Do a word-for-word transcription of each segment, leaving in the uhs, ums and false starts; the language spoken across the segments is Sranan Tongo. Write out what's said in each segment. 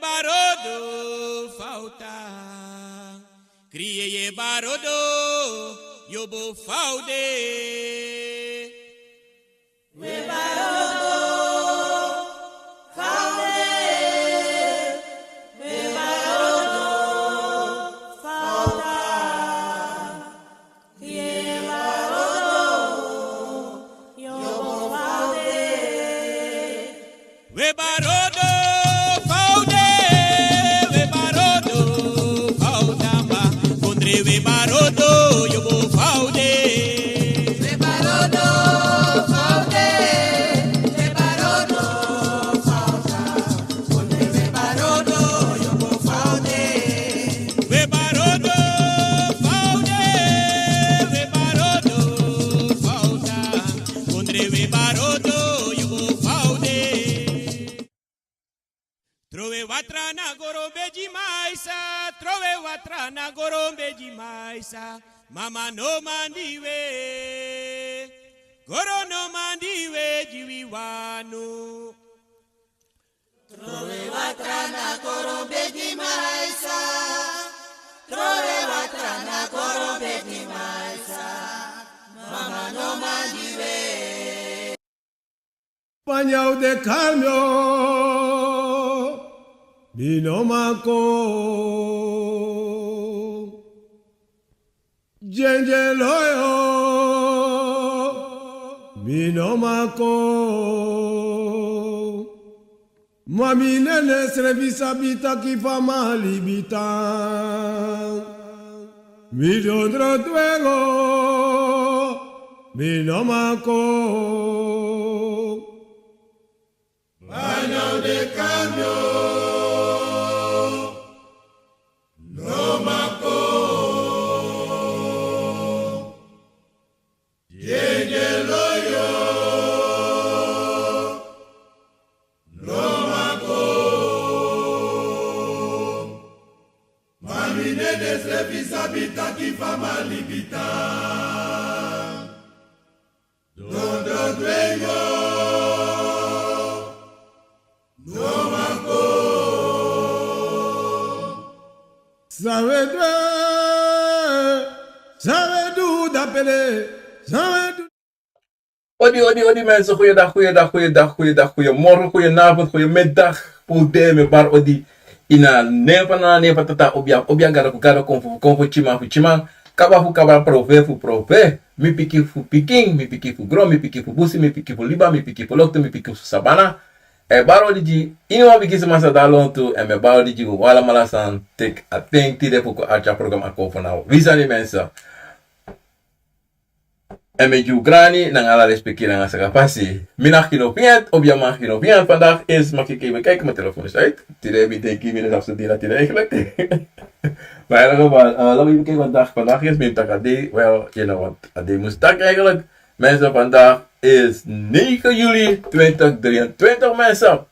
Barodo fauta. Kriye ye barodo, yobo faude. We barodo faude. We barodo fauta. Ye barodo, yobo faude. We barodo faude, we barodo faudamba. Kondre we barodo, yobo faude. We barodo faude, we barodo fauda. Kondre we barodo, yobo faude. We barodo faude, we barodo fauda. Kondre we barodo, yobo faude. Trowe watra na goro bedi maisa, trowe watra na goro bedi maisa. Mama no mandi we, goro no mandi we, di wi wanu. Trowe watra na goro bedi maisa. Trowe watra na goro bedi maisa. Mama no mandi we. Panya u de kalmio, mi no mako. Djendje loyo, mi no mako. Ma mi nene srefi sabi taki fa mi libi tan. Mi dondro dwengo, mi no mako. Banya u de kalmio. No mako. Djendje loyo. No mako. Ma mi nene srefi sabi taki fa mi libi tan. Dondro dwengo. No mako. San we du, san we du dapele, san we du. Odi, odi, odi mensen, goeiedag, goeiedag, goeiedag, goeiedag, goeiemorgen, goedenavond, goeiemiddag. Fu un de, mi e bari odi. Ini a nen fu Nana, nen fu Tata, obia, obia, Gado, Gado, kon fu, kon fu tyiman, fu tyiman. Kaba fu kaba, profe fu profe. Mi pikin fu pikin, mi pikin fu gron, mi pikin fu busi, mi pikin fu liba, mi pikin fu loktu, mi pikin fu sabana. E bari odi gi iniwan pikin sma san de na lontu, èn mi e bari odi gi un alamala san teki a ten tide fu kon arki a programa Kon Fu Naw. Wi sani mensen. Èn mi e gi un grani nanga ala respeki nanga saka fasi. Mi na Gino Viant, obia man Gino Viant. Vandaag is, mag ik even kijken, mijn telefoon is uit. Tide mi denki mi no sabi san dei na tide eigenlijk. Maar in elk geval, eh, laten we even kijken vandaag. Vandaag is mi taki a dei, wel, you know, want a dei mus taki eigenlijk. Mensen, vandaag is negen juli twintig drieëntwintig, mensen.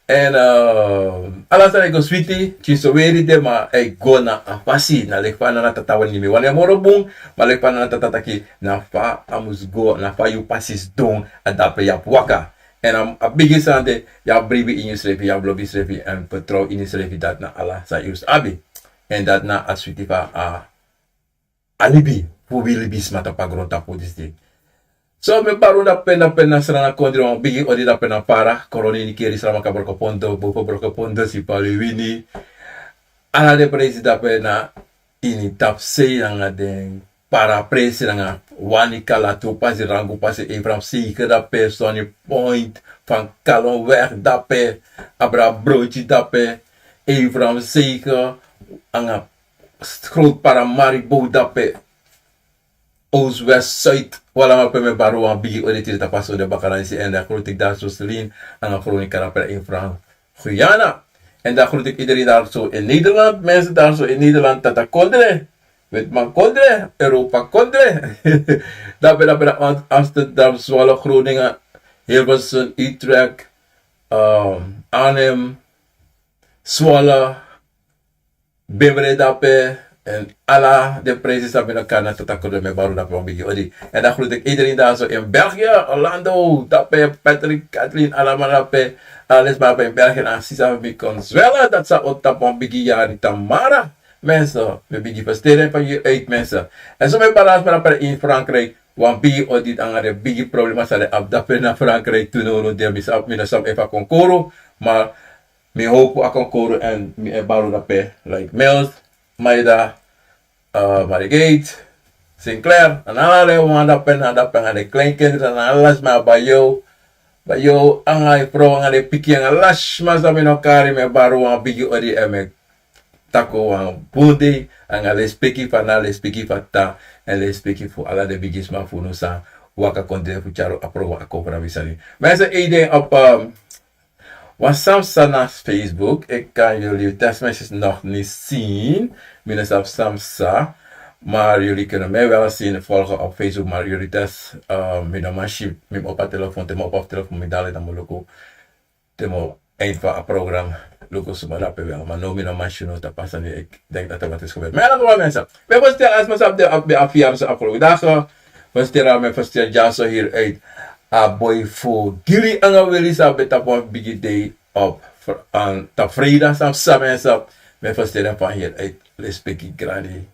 Èn, eh, ala sani e go switi, kinso weri de, ma a e go na a fasi, na leki fa Nana Tata wani, mi wani a moro bun, ma leki fa Nana Tata taki, na fa a mus go, na fa yu pasi sidon, a dape yu abi waka. Èn a, a bigi sani de, yu abi bribi ini yusrefi, yu abi lobi yusrefi, èn fertrow ini yusrefi, dati na ala san yu mus abi. Èn dati na a switi fu a a libi fu wi libisma tapu a grontapu disi dei. So mi e bari un dape, dape na Sranan Kondre, wan bigi odi dape na Para, Koroni, Nickerie, Saramacca, Brokopondo, Bofo, Brokopondo, Sipaliwini. Ala den presi dape na ini tapusei nanga den Para presi nanga Wanica, Latu pasi, Rangu pasi, Abraham Seger dape, Sunny Point, Van Kallenweg dape, Abra Broodje dape, Abraham Seger, nanga Groot Para, Maribo dape, Oost, West, Zuid, un alamala, pe mi e bari wan bigi odi tide tapu a sonde bakadisi. Èn dan groet ik daar zo Celine, nanga Veronica dape in Frans Guyana. En dan groet ik iedereen daar zo in Nederland, mensen daar zo in Nederland, Tata Kondre, Witman Kondre, Europa Kondre. Dape, dape, dape, Amsterdam, Zwolle, Groningen, Hilversum, Utrecht, ehm, Arnhem, Zwolle, Beveren dape, En ala de prijsi san mi no kan na tata kodo, mi e bari un dape wan bigi odi. En dan groet ik iedereen daar zo in België, Orlando, dape Patrick, Kathleen, allemaal dape. Ala den sma dape in België, na sisa mi kon zwela, dati sa o tapu wan bigi yari Tamara. Mensen, mi bigi versteren van hier uit, mensen. En zo mi e bari ala sma dape in Frankrijk, wan bigi odi nanga den bigi problema san den abi dape na Frankrijk tu, no, no, den mi sabi, mi no sabi efu a kon koro, maar mi hopu a kon koro en mi e bari un dape, like Mels, Maida, eh, Marigate, Sinclair, nanga ala den wan dape, nanga dape, nanga den kleinkinderen, nanga ala sma, Bayo, Bayo, nanga yu frow, nanga den pikin, nanga ala sma san mi no kari, mi e bari un wan bigi odi en mi e taki un wan bun dei, nanga lespeki fu ana, lespeki fu tata, en lespeki fu ala den bigisma fu unu san waka kon de fu tyari a program, a kon fu na wi sani. Mensen, één ding op, ehm, wan Samsa na Facebook. Ik kan jullie testmessages nog niet zien. Mi no sabi Samsa. Maar jullie kunnen mij wel zien, volgen op Facebook. Maar jullie test, eh, mi no man si mi op a telefoon. Te mi op a telefoon, mi dali dan mi luku. Te mi eind van a program luku suma dape wel. Maar no, mi no man si no ta pasa ni. Ik denk dat er wat is gebeurd. Maar in ieder geval, mensen. Mi e verster, a sma san ben abi a fiari so afgelopen dagen. Verster, mi e verster dyaso hier uit. A boi fu Giri nanga Willy san ben tapu wan bigi dei op fr-, aan, tapu freida san, san mensen. Mi e verster van hier uit. Lespeki grandi.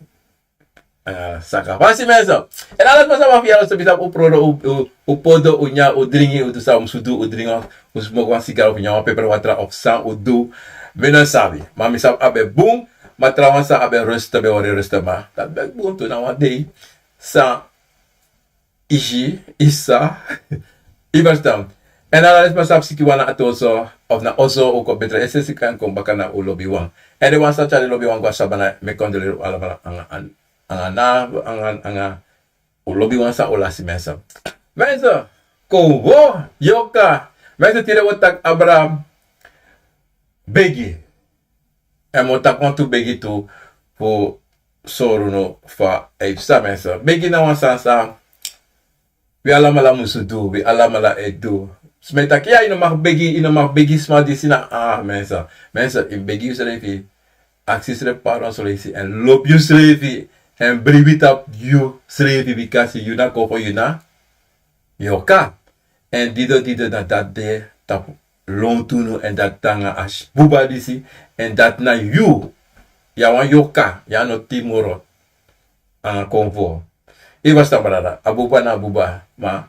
Eh, saka fasi, mensen. En ala sma san ben fiari so, bisa un prodo, un, un, un podo, un nyan, un dringi, un du san un musu du, un dringi, un smoko wan sigar of nyan wan peper watra of san un du. Mi no sabi. Ma mi sabi a ben bun, ma trawan san a ben rusten, ben wari rusten, ma dati ben bun tu na wan dei san isi, isa, yu verstan. En ala den sma san abi sikiwan na ati oso, of na oso, un kon betre, esi sikiwan kon baka, na un lobiwan. En den wan san tyari den lobiwan go na sabana, mi e kondoleri un alamala nanga, nanga, nanga, nanga un lobiwan san un lasi, mensen. Mensen, kon wi, yoka. Mensen, tide wi o taki abra begi. En mi o taki wantu begi tu fu sori unu fa a e psa, mensen. Begi na wan sani san wi alamala musu du, wi alamala e du. Sma e taki, ya, yu no mag begi, yu no mag begi sma disi, na, ah, mensen. Mensen, yu begi yusrefi, aksi yusrefi pardon son leisi, en lobi yusrefi, en bribi tapu yusrefi, bikasi yu na kon fu yu na yoka. En dido, dido, na dati de tapu lontu unu, en dati nanga a buba disi, en dati na yu. Yu a wan yoka, yu a no tin moro nanga konfo. Yu e ferstan, brada, a buba na buba, ma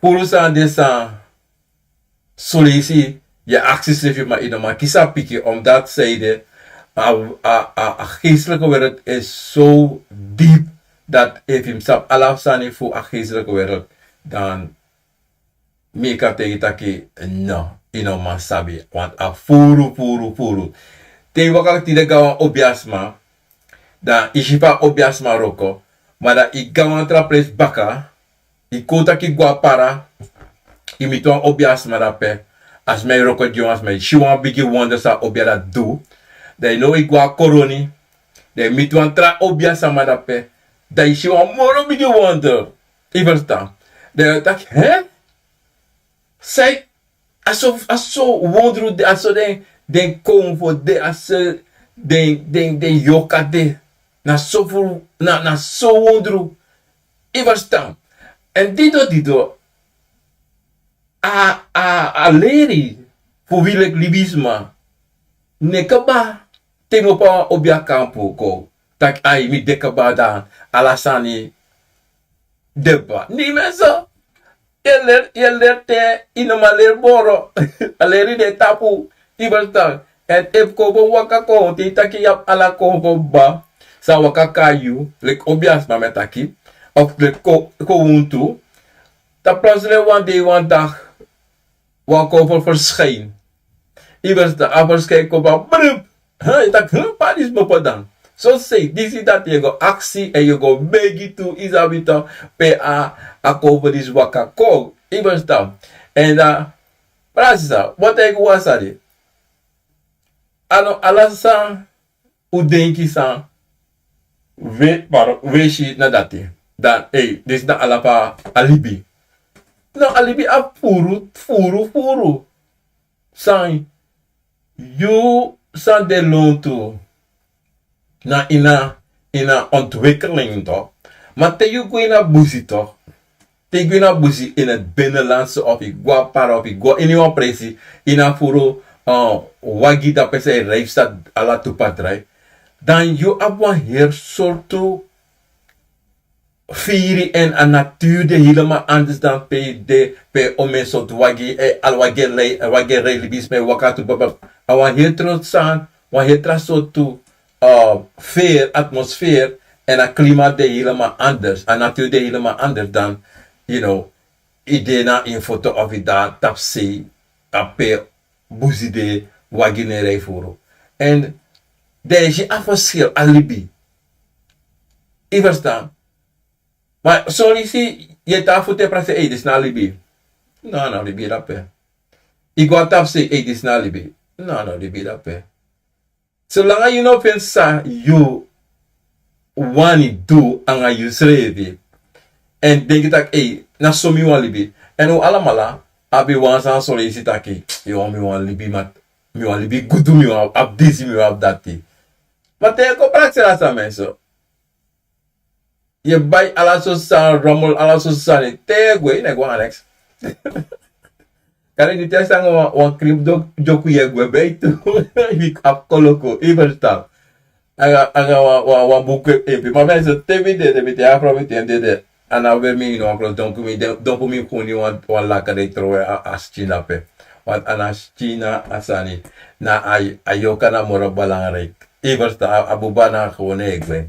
furu sani de san son leisi yu e aksi yusrefi, ma yu no man kisi a pikin, omdat zij de, a, a, a, a geestelijke wereld is zo diep, dat efu yu mus sabi ala sani fu a geestelijke wereld, dan mi kan taigi yu taki no, yu no man sabi, want a furu, furu, furu. Te yu waka tide go na wan obiasma, dan yu si fa a obiasma wroko, ma dan yu go na wan tra presi baka, yu kon taki yu go na Para, yu miti wan obiasma dape, a sma e wroko gi wan sma, yu si wan bigi wonder san a obia dati du, dan yu now yu go na Koroni, dan yu miti wan tra obiasma dape, dan yu si wan moro bigi wonder. Yu ferstan? Dan yu taki, hè? San, a so, a so wondru de, a so den, den konfo de, a so den, den, den yoka de. Na so fu, na, na so wondru. Yu ferstan? En dido, dido, a, a, a leri fu wi leki libisma no e kaba. Te mi opo a obia kampu kon taki ai, mi de kaba, dan ala sani de kaba. Nei, mensen. Yu e leri, yu e leri te yu no man leri moro. A leri de tapu. Yu ferstan? En efu konfo waka kon, te yu taki yu abi ala konfo kaba san waka kon na yu, leki obiasma mi e taki, of leki ko-, kownu tu, dan plotseling wan dei, wan dag, wan konfo verschijnt. Yu ferstan? A verschijnt kon, brrr. Hè, yu taki, hè, pe disi ben opo dan? So sei, disi, dati, yu e go aksi en yu e go begi tu, yu sabi toch, pe a, a konfo disi waka kon. Yu ferstan? En dan, brada, sisa, mi o taigi yu wan sani. A no ala san un denki san we-, pardon, we si na dati. Dan, ei, disi na ala fa a libi. No, a libi abi furu, furu, furu sani. Yu san de lontu na ini a ini a ontwikkeling toch. Ma te yu go ini a busi toch, te yu go ini a busi ini a binnenlandse of yu go a para of yu go ini wan presi, ini a furu, uh, wagi dape san yu rijfsat ala tupa drai, dan yu abi wan heri sortu firi en a natuur de helemaal anders dan pe de pe omen sortu wagi, eh, al wagi lei wagi rei libisme waka tu baba. A wan heri tron san wan heri tra sortu, uh, feri atmosfeer, en a klimaat de helemaal anders a natuur de helemaal anders dan, you know, yu de na ini foto of yu de na tapsei, a pe busi de wagi ne rei furu. En dan yu si a verschil a libi. Yu verstan? Ma son leisi yu e tan fu te prasi ei disi na libi. No no libi dape. Yu go a tapsei ei disi na libi. No no libi dape. Solanga yu no feni san yu wani du anga yusrefi, èn denki tak' ei, na so mi wani libi. Èn un alamala abi wan sani son leisi taki, yu wani mi wani libi ma mi wani libi gudu mi wani abi disi mi wani abi dati. Ma te yu e kon prakseri a sani menso, yu e bai ala sortu sani romol ala sortu sani te yu e gwe yu no e gwe anga neks. Kari di te a sani anga wan krimpu dyoku yu e gwe bai tu. Yu abi koloku yu ferstan? Anga anga wan buku e pimpa mi a e so te mi dede mi te a frow mi te mi dede. A na weri mi ini wan klos donku mi donku mi kuni wan laka de yu trowe a skin dape. Want a na skin na a sani na a yoka na moro balangriki. Yu ferstan? A buba na a gewone e gwe.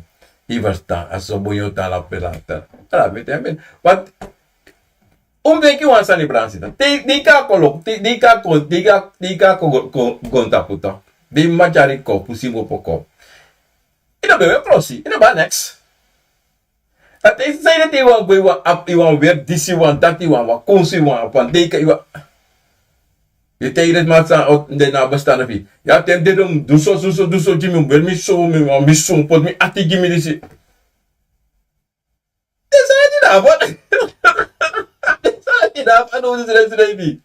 Yu ferstan a so bun yu o tan lapu pe lata. Ala mi te mi. Wat un meki wan sani bransi dan di yu kan kon loku di yu kan kon di yu kan kon gontapu tan. Di yu mama tyari kon pusi yu go poko. Yu no ben we klosi yu no ben a neks. A ten san yu de te yu wan gwe yu wan apu yu wan weri disi yu wan dati yu wan wan konsu yu wan apu wan dei kan yu wan. Yu te yu de sma san den na a bestande fu yu. Yu abi ten dede mi du so du so du so gi mi mi weri mi so mi wan mi so poti mi ati gi mi disi. Den san a di na a fon den san a di na a fon a no unu srefsrefi.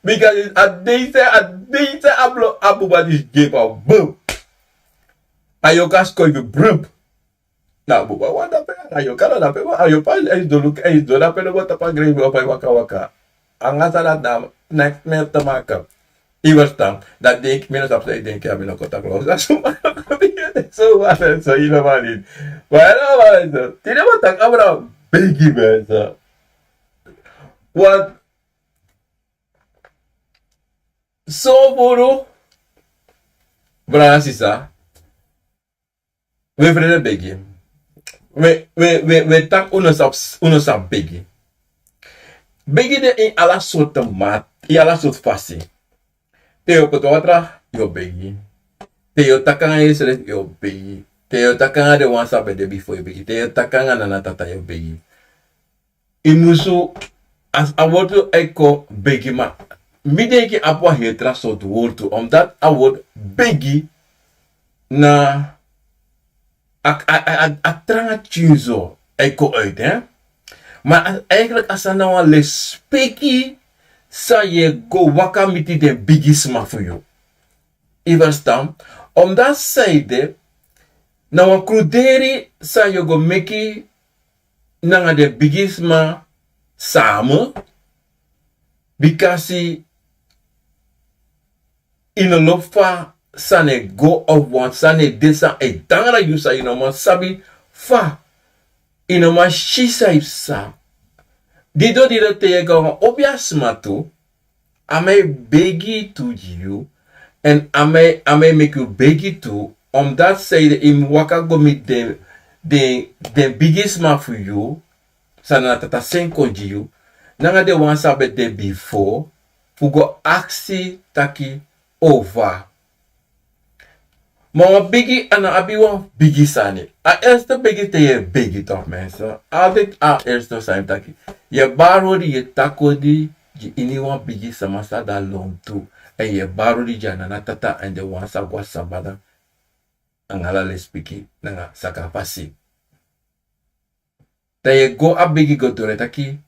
Bika a dei san a dei san a blo a buba disi gi en fu a bub. A yoka skoifi brub. Na a buba wan dape a yoka na dape a yopa a yu si don luku a yu si don dape no bo tapu a greifi opo a yu waka waka. Anga san dati na a neks meri te maka. Yu ferstan? Dati denki mi no sabi san yu denki a mi no kon taki lawsu a suma. So wan menso yu no man ini. Ma yu no man menso tide man taki abra begi menso. Wan so furu. Brada sisa. We frede begi. We we we we taki un no sabi un no sabi begi. Begi de ini ala sortu mati ini ala sortu fasi. Te yu o poti watra yu o begi. Te yu o taki nanga yusrefi yu o begi. Te yu o taki nanga den wan san ben de bifo yu o begi te yu o taki nanga nana tata yu o begi. Yu musu a wortu e kon begi ma mi denki abi wan heri tra sortu wortu omdati a wortu begi na a tranga tyinso e kon uiti. Ma eigenlik a sani na wan lespeki san yu e go waka miti den bigisma fu yu. Yu ferstan? Omdati san yu de na wan kruderi san yu o go meki nanga den bigisma sama. Bikasi yu no lobi fa sani e go of wan sani e de san e de anga na yu san yu no man sabi fa yu no man si san yu psa. Dido dido te yu e go nanga obi a sma tu. A man e begi tu gi yu. Èn a man e meki yu begi tu. Omdati san yu de yu mus waka go miti den den den bigisma fu yu san na tata seni kon gi yu nanga den wan san ben de bifo fu go aksi taki ova. Ma wan bigi a no abi wan bigi sani. A erste bigi te yu e bigi toki mense. Altidi a erste sani taki yu e bari odi yu e taki odi gi iniwan bigi sama san de a lontu. Èn yu e bari odi gi a nana tata èn den wan san go a sabada. Nanga ala lespeki nanga sakafasi. Dan yu e go a bigi go doro e taki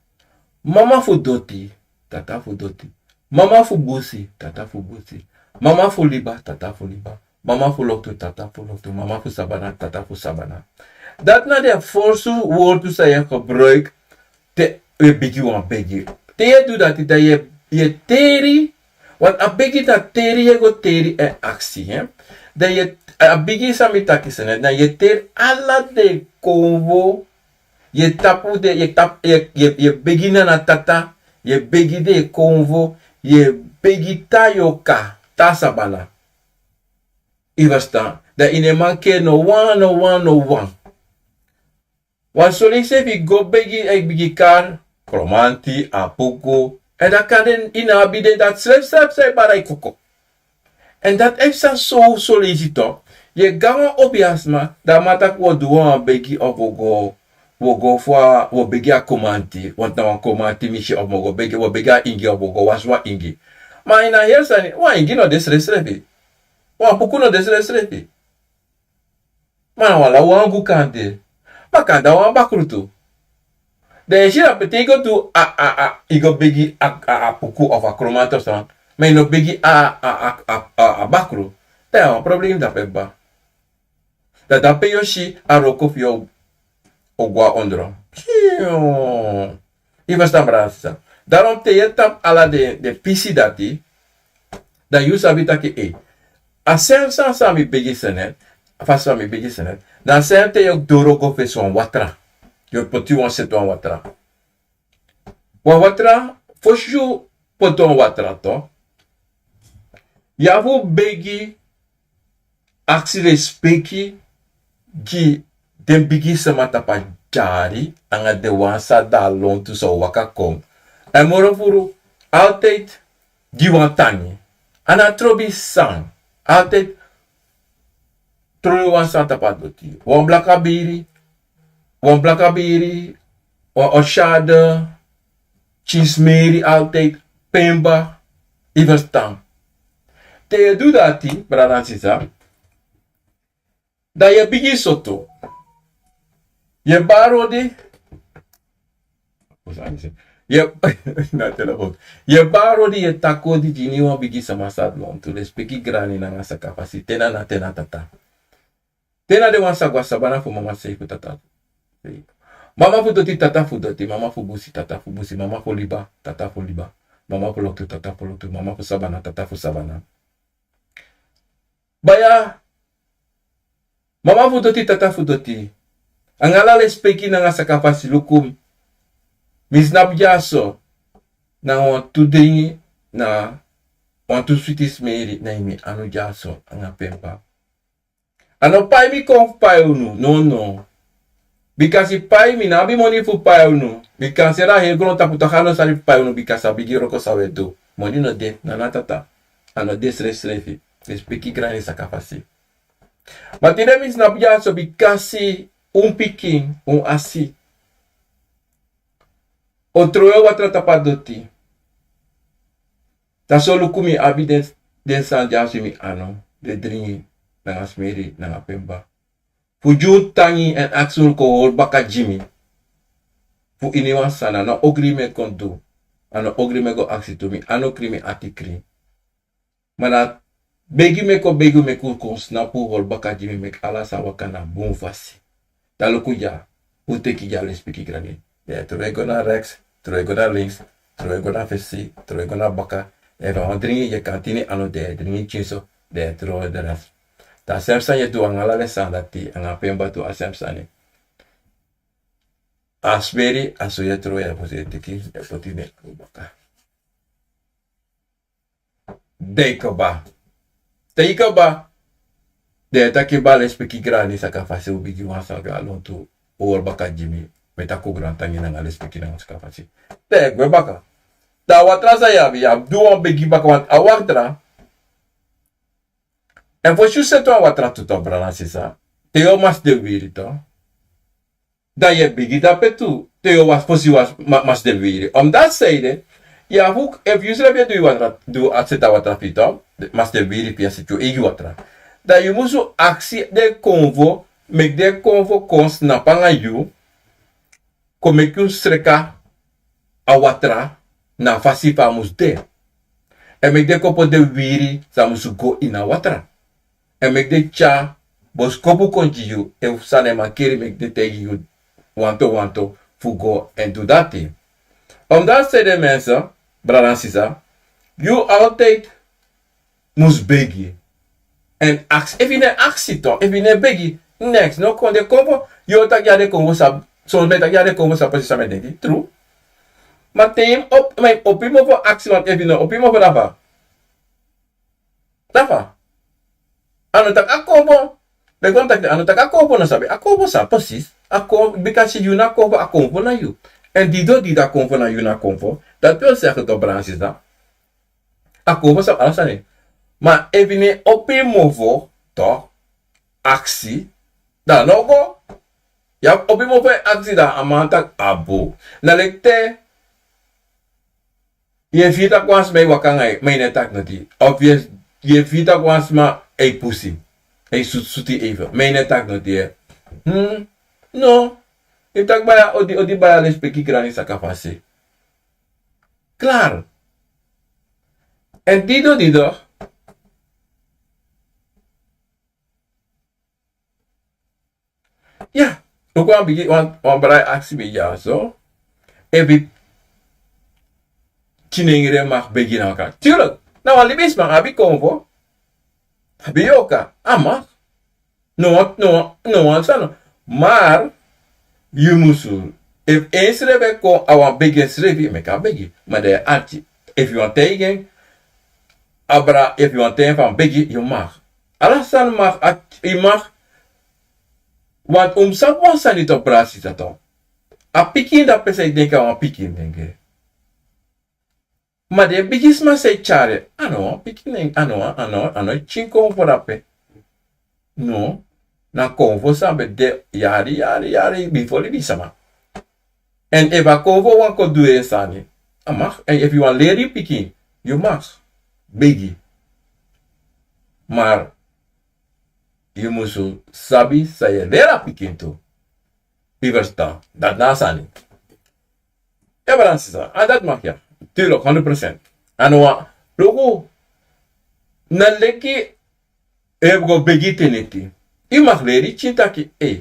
mama fu doti, tata fu doti. Mama fu busi, tata fu busi. Mama fu liba, tata fu liba. Mama fu loktu, tata fu loktu, mama fu sabana, tata fu sabana. Dati na den forsu wortu san yu e gebruik te yu e begi wan begi. Te yu e du dati, dan yu e, yu e teri, want a begi na teri yu e go teri èn aksi, hè. Dan yu e, a begi san mi taki sene, dan yu e teri ala den konfo, yu e tapu den, yu e tap-, yu e, yu e, yu e begi nana tata, yu e begi den konfo, yu e begi ta yorka, ta sabana. Yu e ferstan? Dan yu no e manke no wan, no wan, no wan. Wan soleisi efu yu go begi, èn yu begi kari, Kromanti, Apuku, èn dan kande yu no abi den, dati srefsrefi san e bari yu koko. Èn dati e psa so soleisi tu. Yu e go na wan obiasma, dan a man taki wi o du wan begi of wi o go, wi o go fu a, wi o begi a Kromanti, want na wan Kromanti mi si, of mi o go begi, wi o begi a Ingi of wi o go wasi wan Ingi. Ma ini a heri sani, wan Ingi no de srefsrefi. Wan Puku no de srefsrefi. Ma na wan law wangu kan de. Ma kan de a wan bakru tu. Dan yu e si dati pe te yu go du a, a, a, yu go begi a, a, a Puku of a Kromanti of san. Ma yu no begi a, a, a, a, a, a bakru. Dan yu abi wan problem dape kba. Dan dape yu o si a wroko fu yu o go na ondro. Yu e ferstan, brada nanga sisa? Daarom te yu e tapu ala den, den pisi dati, dan yu sabi taki, eh, a srefi sani san mi begi sene, a fasi san mi begi sene, na a srefi te yu o doro go fesi wan watra. Yu o poti wan seti wan watra. Wan watra, fosi yu poti wan watra tu, yu abi fu begi, aksi lespeki gi den bigi sama tapu a dyari nanga den wan san de na lontu san o waka kon. Èn moro furu, altijd gi wan tangi. A no trobi san, altijd trowe wan sani tapu a doti. Wan blaka biri, wan blaka biri, wan oshade, pikin smeri altijd, pemba, yu e ferstan. Te yu e du dati, brada nanga sisa, dan yu e bigin soto. Yu e bari odi, yu e, na telefoon. Yu e bari odi, yu e taki odi gi iniwan bigi sama san de na lontu, lespeki grani nanga sakafasi, te na, na te na tata. Te na den wan san go na sabana fu mama sei fu tata. Mama fu doti, tata fu doti, mama fu busi, tata fu busi, mama fu liba, tata fu liba, mama fu loktu, tata fu loktu, mama fu sabana, tata fu sabana. Baya, mama fu doti, tata fu doti, nanga ala lespeki nanga sakafasi, luku mi. Mi snapu dyaso, na wantu dringi, na wantu switi smeri na ini mi anu dyaso nanga pemba. A no pai mi kon fu pai unu, no, no. Bikasi pai, mi no abi moni fu pai unu. Bikasi a heri grontapu tu, a no sani fu pai unu, bikasi a bigi wroko san wi e du. Moni no de, na na tata. A no de srefsrefi. Lespeki grani sakafasi. Ma tide mi snapu dyaso bikasi un pikin, un asi, o trowe watra tapu a doti. Dan so luku, mi abi den, den sani dyaso ini mi anu, den dringi, nanga smeri, nanga pemba. Fu gi un tangi èn aksi un kon hori baka gi mi. Fu iniwan sani, a no ogri mi e kon du. A no ogri mi e go aksi tu, mi anu krin, mi ati krin. Ma na begi mi e kon begi un meki un kon snapu, hori baka gi mi, meki ala sani waka na bun fasi. Dan luku dya, un teki dya, lespeki grani. Den e trowe go na rechts, trowe go na links, trowe go na fesi, trowe go na baka. Efu a wan dringi, yu e kantini anu, den e dringi pikinso, den e trowe de rest. Dan a srefi sani yu e du nanga ala den sani dati, nanga pemba tu, a srefi sani. A smeri, a so yu e trowe, yu e poti, yu e teki, yu e poti den anu baka. Den kaba. Te yu kaba, den e taki: Bala, lespeki grani, sakafasi, un bigi wan sani go na lontu, un hori baka gi mi, mi e taki un grantangi nanga lespeki nanga sakafasi. Den e gwe baka. Dan a watra san yu abi, yu abi du wan begi baka, want a watra, èn fosi yu seti wan watra tu, brada nanga sisa, te yu o masi den wiwiri tu. Dan yu e begi dape tu, te yu o wasi, fosi yu o wasi, ma-, masi den wiwiri. Omdati san ede, yu abi, efu yu srefi e du yu watra, du a seti a watra fu yu tu, masi den wiwiri, fu yu e seti yu eigi watra. Dan yu musu aksi den konfo, meki den konfo kon snapu nanga yu, kon meki yu sreka a watra na a fasi fa a musu de. Èn meki den kon poti den wiwiri san musu go ini a watra. Èn meki den tyari boskopu kon gi yu, efu san den man keri, meki den taigi yu wantu wantu fu go èn du dati. Omdat sei den mensen, brada èn sisa, yu altijd mus begi. Èn aksi, efu yu no e aksi toch, efu yu no e begi, neks no kon. Den konfo, yu o taki ya den konfo sabi, son ben taki ya den konfo sabi precies san mi e denki, tru. Ma te yu opi, ma yu opi mofo aksi, want efu yu no opi mofo, dafa. Dafa. A no taki a konfo. Leki wan taki, a no taki a konfo no sabi. A konfo sabi precies. A kon, bika si yu na konfo, a konfo na yu. Èn di do di a konfo na yu na konfo. Dati wil zeggen toch, brada èn sisa, a konfo sabi ala sani. Ma efu yu no e opi mofo toch, aksi, dan no go. Ya opi mofo e aksi, dan a man taki a bun. Na leki te yu e firi taki wan sma e waka nanga yu, ma yu no e taki noti. Of yu e, yu e firi taki wan sma e pusi, e sutu, sutu yu even, ma yu no e taki noti, eh. Hmm? No. Yu taki baya odi, odi baya lespeki grani saka fasi. Klaar. Èn dido, dido. Ya, luku wan bigi, wan, wan brada e aksi mi dya so. Efu pikinengre mag begi na wan kant. Tuurlijk, na wan libisma, a abi konfo, a abi yorka, a mag. No wan, no wan, no wan sani. Maar yu musu, efu ensrefi e kon, a wani begi ensrefi, meki a begi. Ma dan yu arki. Efu yu wani taigi en, a brada, efu yu wani taigi en fu a begi, yu mag. Ala sani mag, a, yu mag. Want un mus sabi wan sani toch, brada, sisa, toch. A pikin dape san yu denki a wan pikin, denki. Ma den bigisma san e tyari, a no wan pikin, a no wan, a no, a no e pikin konfo dape. No, na konfo san ben de yari, yari, yari bifo libisma. Èn efu a konfo wani kon du en sani, a mag. Èn efu yu wani leri yu pikin, yu mag begi. Maar yu musu sabi san yu e leri a pikin tu. Yu ferstan, dati na a sani. Ya, brada, sisa, a dati mag ya. Tuurlijk, honderd procent. A no wan, luku, na leki yu e go begi te neti. Yu mag leri yu pikin taki, eh,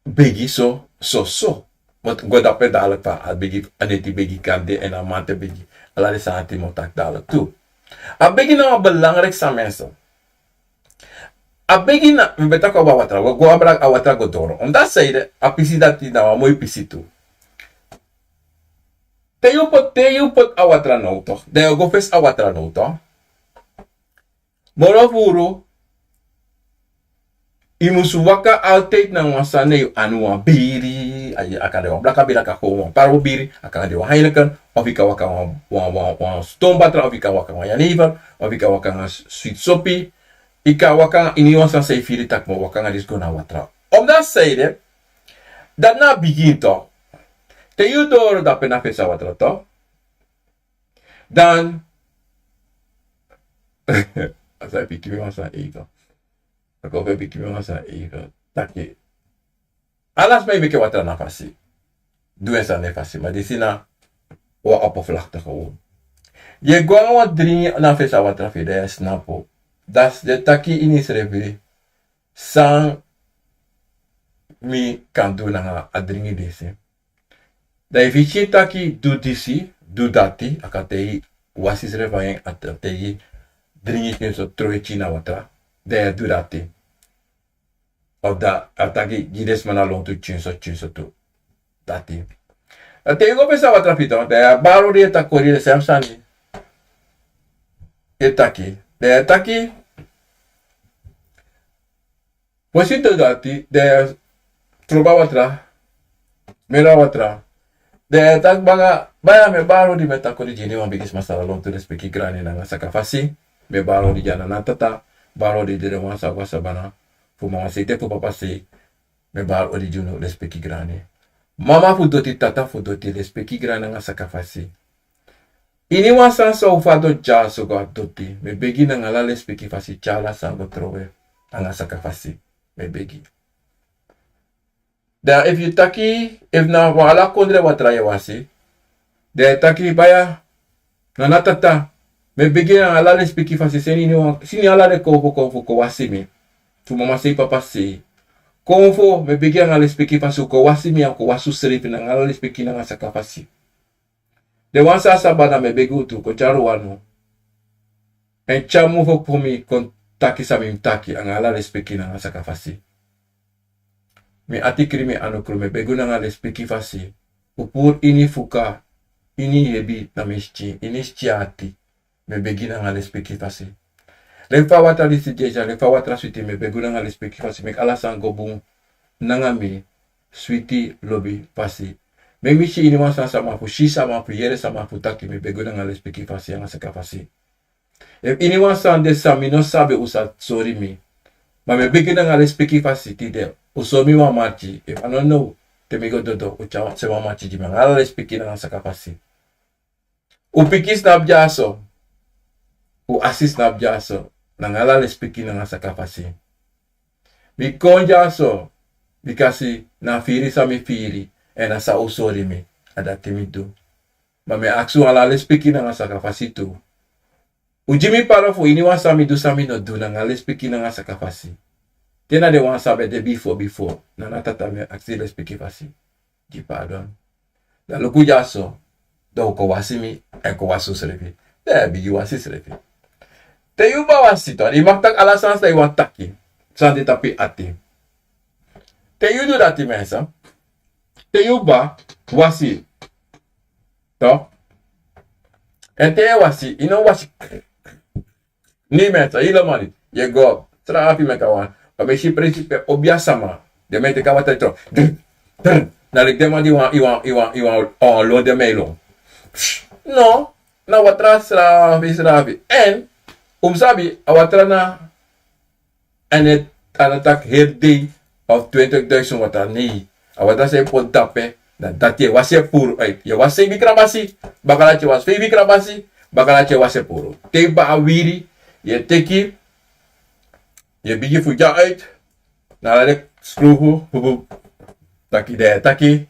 begi so, so, so. Want go dape dadelijk fa a begi, a neti begi kan de èn a man te begi. Ala den sani dati mi o taki dadelijk tu. A begi na wan belangrijk sani, mensen. A begi na, mi ben taki over a watra, go, go abra a watra go doro. Omdat a sei de, a pisi dati na wan moi pisi tu. Te yu poti, te yu poti a watra now toch, dan yu o go fesi a watra now toch. Moro furu, yu musu waka altijd na wan sani, yu anu wan biri, a, a kan de wan blaka biri, a kan de wan parbo biri, a kan de wan Heineken, of yu kan waka wan, wan, wan, wan stonbatra, of yu kan waka wan jenever, of yu kan waka wan sweet sopi, yu kan waka ini wan sani san yu firi taki mi o waka nanga disi go na watra. Omdat a sei de, dati na a bigin toch. Te yu doro dape na fesi a watra toch. Dan a sa piki mi wan sani even. A kon fu piki mi wan sani even. Taki. Ala sma e meki watra na fasi. Du en sani na en fasi. Ma disi na wan oppervlakkige won. Yu e go nanga wan dringi na fesi a watra fu yu, dan yu e snapu. Dan den taki ini yusrefi san mi kan du nanga a dringi disi. Dan efu yu pikin taki du disi, du dati, a kan taigi wasi yusrefi, a kan taigi dringi pikinso, tron yu pikin na watra, dan yu e du dati. Of dan a taki gi den sma na lontu pikinso, pikinso tu. Dati. Dan te yu go fesi a watra fu yu dan, dan yu e bari odi, yu e taki odi, den sem sani. Yu e taki. Dan yu e taki. Fosi yu du dati, dan yu e trobi a watra. Meri a watra. Dan yu e taki baka, baya, mi e bari odi, mi e taki odi gi iniwan bigisma, sala, lontu, lespeki, grani nanga sakafasi. Mi e bari odi gi a nana tata, bari odi gi den wan sa go a sabana, fu mama sei te fu papa sei. Mi e bari odi gi unu, lespeki, grani. Mama fu doti, tata fu doti, lespeki, grani nanga sakafasi. Iniwan sani san un fadon dyaso go a doti, mi e begi nanga ala lespeki fasi, tyari ala sani go trowe nanga sakafasi. Mi e begi. Dan efu yu taki, efu na wan ala kondre watra yu e wasi, dan yu e taki baya, nana tata, Mi e begi nanga ala lespeki fasi, seni ini wan, seni ala den konfo, konfo kon wasi mi. Fu mama sei, papa sei. Konfo, mi e begi nanga lespeki fasi, un kon wasi mi, èn un kon wasi unsrefi nanga ala lespeki nanga saka fasi. Den wan san a sa bada, mi e begi un tu, kon tyari un anu. Èn tyari mofo fu mi kon taki san mi mus taki nanga ala lespeki nanga saka fasi. Mi ati krin, mi anu krin, mi e begi un nanga lespeki fasi. Un puru ini fuka, ini hebi na mi skin, ini skin ati. Mi e begi un nanga lespeki fasi. Leki fa a watra disi de dya, leki fa a watra switi, mi e begi un nanga lespeki fasi. Meki ala sani go bun nanga mi, switi lobi fasi. Meki mi si ini wan sani san mi abi fu si, san mi abi fu yere, san mi abi fu taki, mi e begi un nanga lespeki fasi, nanga saka fasi. Efu ini wan sani de san mi no sabi, un sa sori mi. Ma mi e begi un nanga lespeki fasi tide, un sori mi wan mati. Efu a no now, te mi go dodo, un tyari seni wan mati gi mi nanga ala lespeki nanga saka fasi. Un pikin sinapu dyaso. Un asi sinapu dyaso. Nanga ala lespeki nanga saka fasi. Mi kon dyaso, bikasi na firi san mi firi, èn na san un sori mi, a dati mi du. Ma mi e aksi un ala lespeki nanga saka fasi tu. Un gi mi pardon fu ini wan san mi du, san mi no du, nanga lespeki nanga saka fasi. Te na den wan san ben de bifo, bifo, na na tata, mi e aksi lespeki fasi. Gi pardon. Dan luku dyaso, dan un kon wasi mi, èn kon wasi unsrefi. Dan yu e bigin wasi yusrefi. Te yu ba wasi, dan yu mag taki ala sani san yu wani taki. San de tapu yu ati. Te yu du dati, mensen. Te yu ba wasi. Toch? Èn te yu e wasi, yu no wasi. Ni mensen, yu lomani, yu e go. Srafi meki a wan. Ma mi e si prinsipe, obiasma. Den man e teki a watra tron. Drr, drr. Na leki den man di wani, yu wani, yu wani, yu wani, o, lon den man e lon. No, na watra srafi, srafi. Èn, un mus sabi, a watra na, èn a no taki heri dei of twintig duizend watra, nee. A watra san yu poti dape, na dati yu e wasi e puru uit. Yu e wasi feifi krabasi, baka dati yu e wasi feifi krabasi, baka dati yu e wasi e puru. Te yu ba a wiri, yu e teki, yu e bigin fu dya uit, na ala den skrufu, pupu, taki den, taki,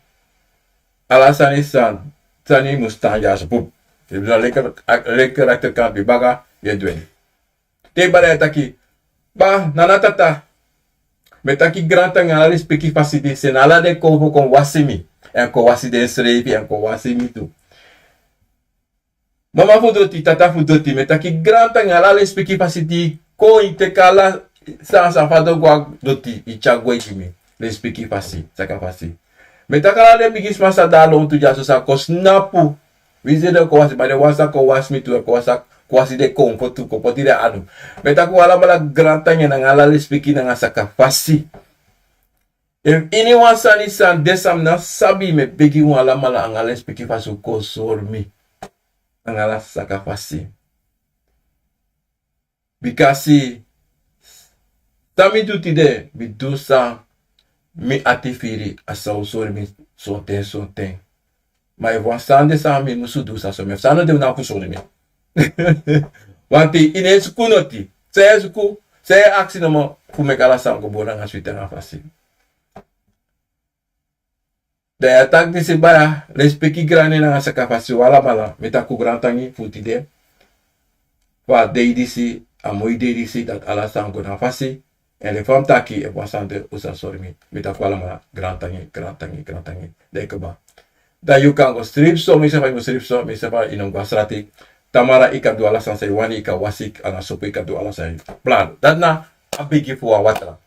ala sani san, sani mus tan dyaso, pupu. Yu e du na linker, linker rechterkant, yu baka, yu e du en. Te yu ba, dan yu e taki, ba, nana, tata, mi e taki grantangi, ala lespeki fasi di seni ala den konfo kon wasi mi, èn kon wasi densrefi, èn kon wasi mi tu. Mama fu doti, tata fu doti, mi e taki grantangi, ala lespeki fasi di kon, yu teki ala sani san fadon go na doti, yu tyari gwe gi mi, lespeki fasi, saka fasi. Mi e taki ala den bigisma san de na lontu dyaso, san kon snapu. Winsi den kon wasi, ma den wan san kon wasi mi tu, kon wasi, kon wasi den konfo tu, kon poti den anu. Mi e taki un alamala grantangi nanga ala lespeki nanga saka fasi. Efu ini wan sani san de san mi no sabi, mi e begi un alamala nanga lespeki fasi un kon sori mi. Nanga ala saka fasi. Bikasi san mi du tide, mi du san mi ati firi, a san un sori mi sonten, sonten. Ma efu wan sani de san mi musu du, san sori mi. Efu sani no de, un no abi fu sori mi. Want yu no e suku noti. San yu e suku, san yu e aksi nomo, fu meki ala sani go bun nanga switi nanga fasi. Dan yu e taki disi baya, lespeki, grantangi nanga saka fasi un alamala. Mi e taki un grantangi fu tide. Fu a dei disi, a moi dei disi, dati ala sani go na fasi. Èn leki fa mi taki, efu wan sani de, un sa sori mi. Mi e taki un alamala grantangi, grantangi, grantangi. Dan yu kaba. Dan yu kan go sribi so, mi sabi yu mus sribi so, mi sabi yu no mus go na srati. Tamara yu kan du ala sani san yu wani, yu kan wasi, nanga sopu yu kan du ala sani. Plan. Dati na a begi fu wan watra.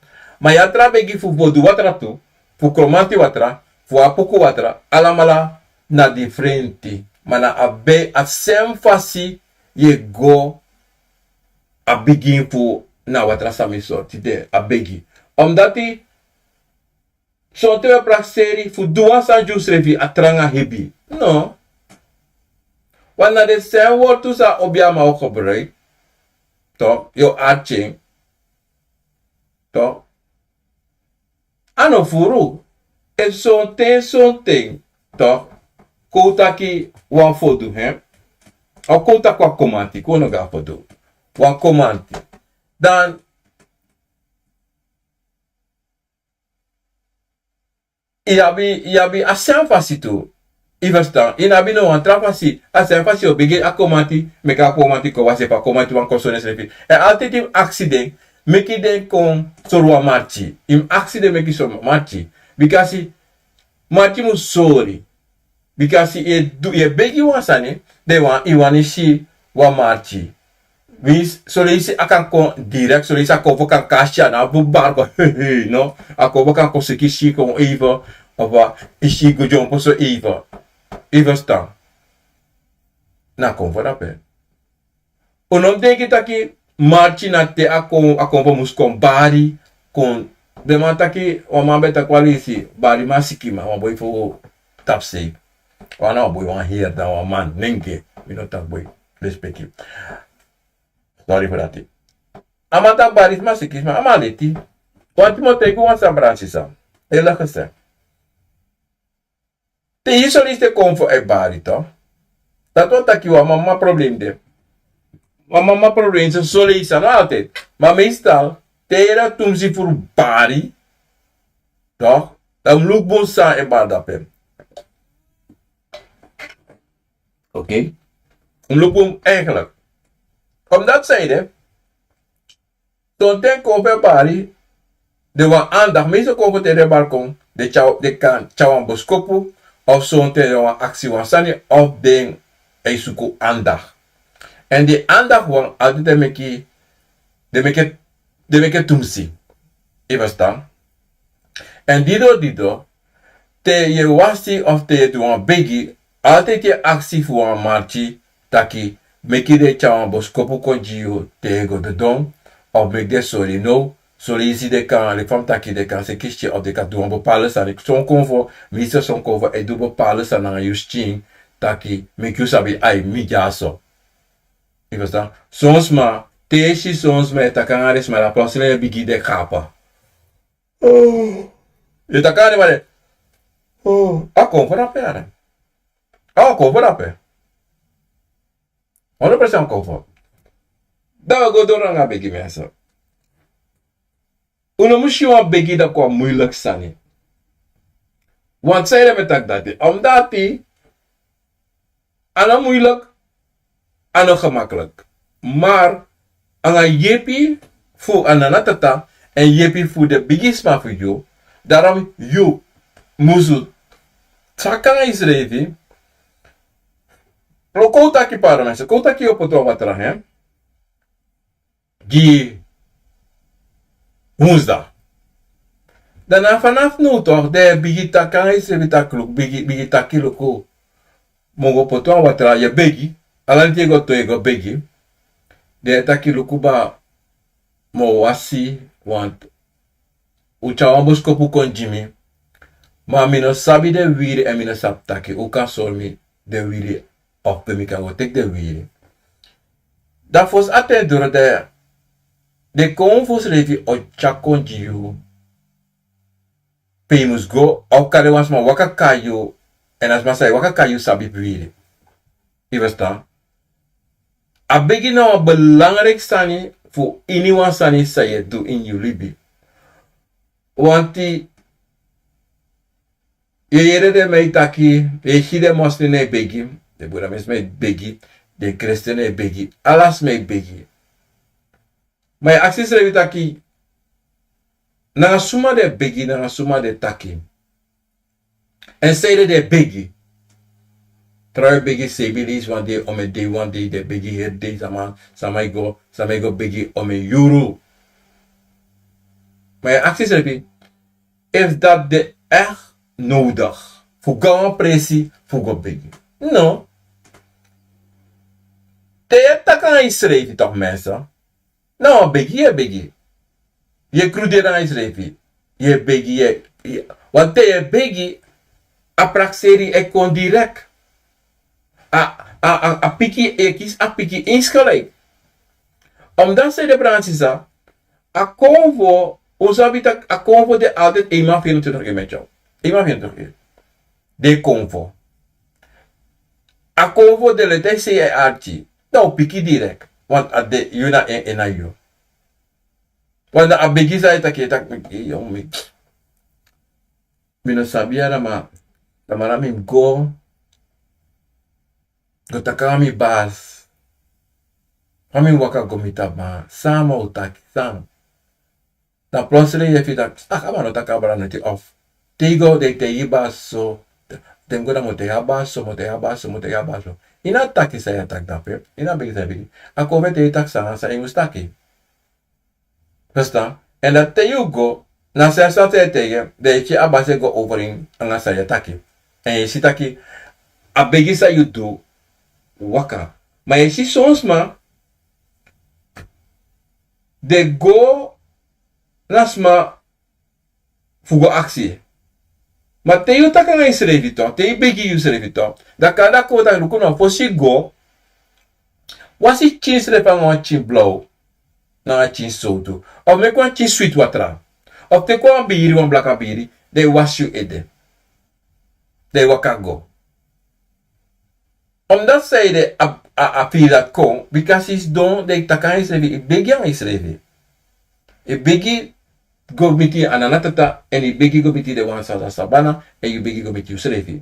Ma yu a tra begi fu bodu watra tu, fu kromanti watra, fu apuku watra, alamala na difrenti. Ma na a be, a sem fasi yu e go, a bigin fu na watra san mi sori tide, a begi. Omdati, sonten wi e prakseri fu du wan sani gi unsrefi, a tranga hebi. No. Want na den sem wortu san obiaman o gebruik. Toch, yu o arki en. Toch. A no furu. Efu sonten, sonten, toch, kon un taki wan fodu, hè. Of kon un taki wan kromanti, kon un no go na fodu. Wan kromanti. Dan yu abi, yu abi a sem fasi tu. Yu ferstan? Yu no abi no wan tra fasi. A sani fasi yu o begi a kon mati, meki a kon mati kon wasi, efu a kon mati wani kon sori ensrefi. Èn altidi yu mus aksi den, meki den kon sori wan marki. Yu mus aksi den meki sori marki. Bikasi marki mus sori. Bikasi yu e du, yu e begi wan sani, den wan, yu wani si wan marki. Winsi soleisi a kan kon direkt, soleisi a konfo kan kon a si, a no abi bari kon, he, he, no. A konfo kan kon seki si kon even, of a, yu si go dyompo so even. Yu ferstan? Na konfo drape. Un no mus denki taki marki na te a kon, a konfo mus kon bari, kon, den man taki, wan man ben taki wan leisi, bari man sikiman, wan boi fu tapusei. Wan na wan boi wan heri dan wan man, nenge, mi no taki boi, respeki. Sorry fu dati. A man taki bari sma sikiman, a man leti. Wan Timoteo wan san Francis san. Hele gese. Te yu soleisi de konfo e bari, toch. Dati wani taki wan mama problem de. Wan mama problem so soleisi, a no altijd. Ma meestal, te yu e tumsi fu bari, toch, dan mus luku bun san e bari drape. Oké? Mus luku bun eigenlijk. Omdat zij de, sonten konfo e bari, den wani andacht. Meeste konfo te den e bari kon, den tyari, den kan tyari wan boskopu, of sonten den wani aksi wan sani, of den e suku andacht. Èn den andacht wan, altijd den meki, den meki, den meki tumsi. Yu ferstan? Èn didon didon, te yu e wasi of te yu e du wan begi, altijd yu e aksi fu wan marki, taki, meki den tyari wan boskopu kon gi yu te yu e go dodon, of meki den sori now, soleisi den kan, leki fa mi taki, den kan seki skin, of den kan du wan bepaalde sani. Son konfo, meeste son konfo e du bepaalde sani nanga yu skin, taki, meki yu sabi, ai, mi dyaso. Yu ferstan? Son sma, te yu si son sma e taki nanga den sma, dan plotseling yu e bigin de kapa. Oh. Yu e taki nanga den man de. Oh. A konfo drape, yara. A konfo drape. Honderd procent konfo. Dan wi go doro nanga begi, mensen. Un no mus si wan begi taki wan moeilijk sani. Want sanede mi e taki dati? Omdat a no moeilijk, a no gemakkelijk. Maar anga yepi fu a nana tata, èn yepi fu den bigisma fu yu, daarom yu musu taki nanga yusrefi. Kon un taki, pardon mensen, kon un taki yu o poti wan watra, hè? Gi woensdag. Dan na vanaf now toch, den e bigin taki nanga yusrefi taki luku, bigin, bigin taki luku. Mi o go poti wan watra, yu e begi. Ala neti yu e go, to yu e go begi. Den e taki luku baa, mi o wasi, want un tyari wan boskopu kon gi mi. Ma mi no sabi den wiwiri, èn mi no sabi taki un kan sori mi den wiwiri, of pe mi kan go teki den wiwiri. Dan fosi a ten doro, den, den konfo srefi o tyari kon gi yu pe yu mus go, of kari wan sma waka kai yu, èn a sma san e waka kai yu sabi wiwiri. Yu ferstan? A begi na wan belangrijk sani fu iniwan sani san yu e du ini yu libi. Want yu e yere den man e taki, yu e si den moslim e begi, den burame sma e begi, den kresten e begi, ala sma e begi. Ma yu e aksi yusrefi taki, nanga suma den e begi, nanga suma den e taki. Èn sanede den e begi. Trawan e begi seibi leisi wan dei, omeni dei, wan dei, den e begi heri dei, sama, sama e go, sama e go begi omeni yuru. Ma yu e aksi yusrefi, efu dati de echt nodig fu go na wan presi fu go begi? No. Te yu e taki nanga yusrefi toch, mensen. Na wan begi yu e begi. Yu e kruderi nanga yusrefi. Yu e begi, yu e, yu e, want te yu e begi, a prakseri e kon direkt. A, a, a, a piki, yu e kisi a piki insgelijk. Omdat sanede, brada nanga sisa, a konfo, un sabi taki a konfo de altijd eenmaal vierentwintig uur met jou. Eenmaal vierentwintig uur. Den konfo. A konfo de leti san yu e arki. Dan un piki direkt. Want a de, yu na en, en na yu. Want a begi san yu e taki, yu e taki, mi, yu, mi, mi no sabi yara, ma tamara mi mus go. go taki nanga mi basi. Fa mi waka go miti a man, san a man o taki, san? Dan plotseling yu e firi taki, ah, a man no taki abra noti of. Te yu go, den e taigi yu basi so, den go dan mi o taigi a basi so, mi o taigi a basi so, mi o taigi a basi so. Yu no taki san yu e taki dape, yu no begi san yu e begi. A kon fu e taigi yu taki san, san yu mus taki. Verstaan? En dan te yu go, na san, san te, te yu, dan yu e si a basi e go over en nanga san yu e taki. En yu e si taki, a begi san yu du, waka. Ma yu e si son sma, den go na sma fu go aksi. Ma te yu taki nanga yusrefi tu, te yu begi yusrefi tu, dan kande a kon taki luku no, fosi go, wasi skin srefi nanga wan skin blaw, nanga skin sowtu. Of meki wan skin switi watra. Of teki wan biri, wan blaka biri, dan yu wasi yu ede. Dan yu waka go. Omdat zij de a, a, a firi dati kon, bika sidon, dan yu taki nanga yusrefi, yu begi nanga yusrefi. Yu begi go miti a nana tata, en yu begi go miti den wan san de na sabana, en yu begi go miti yusrefi.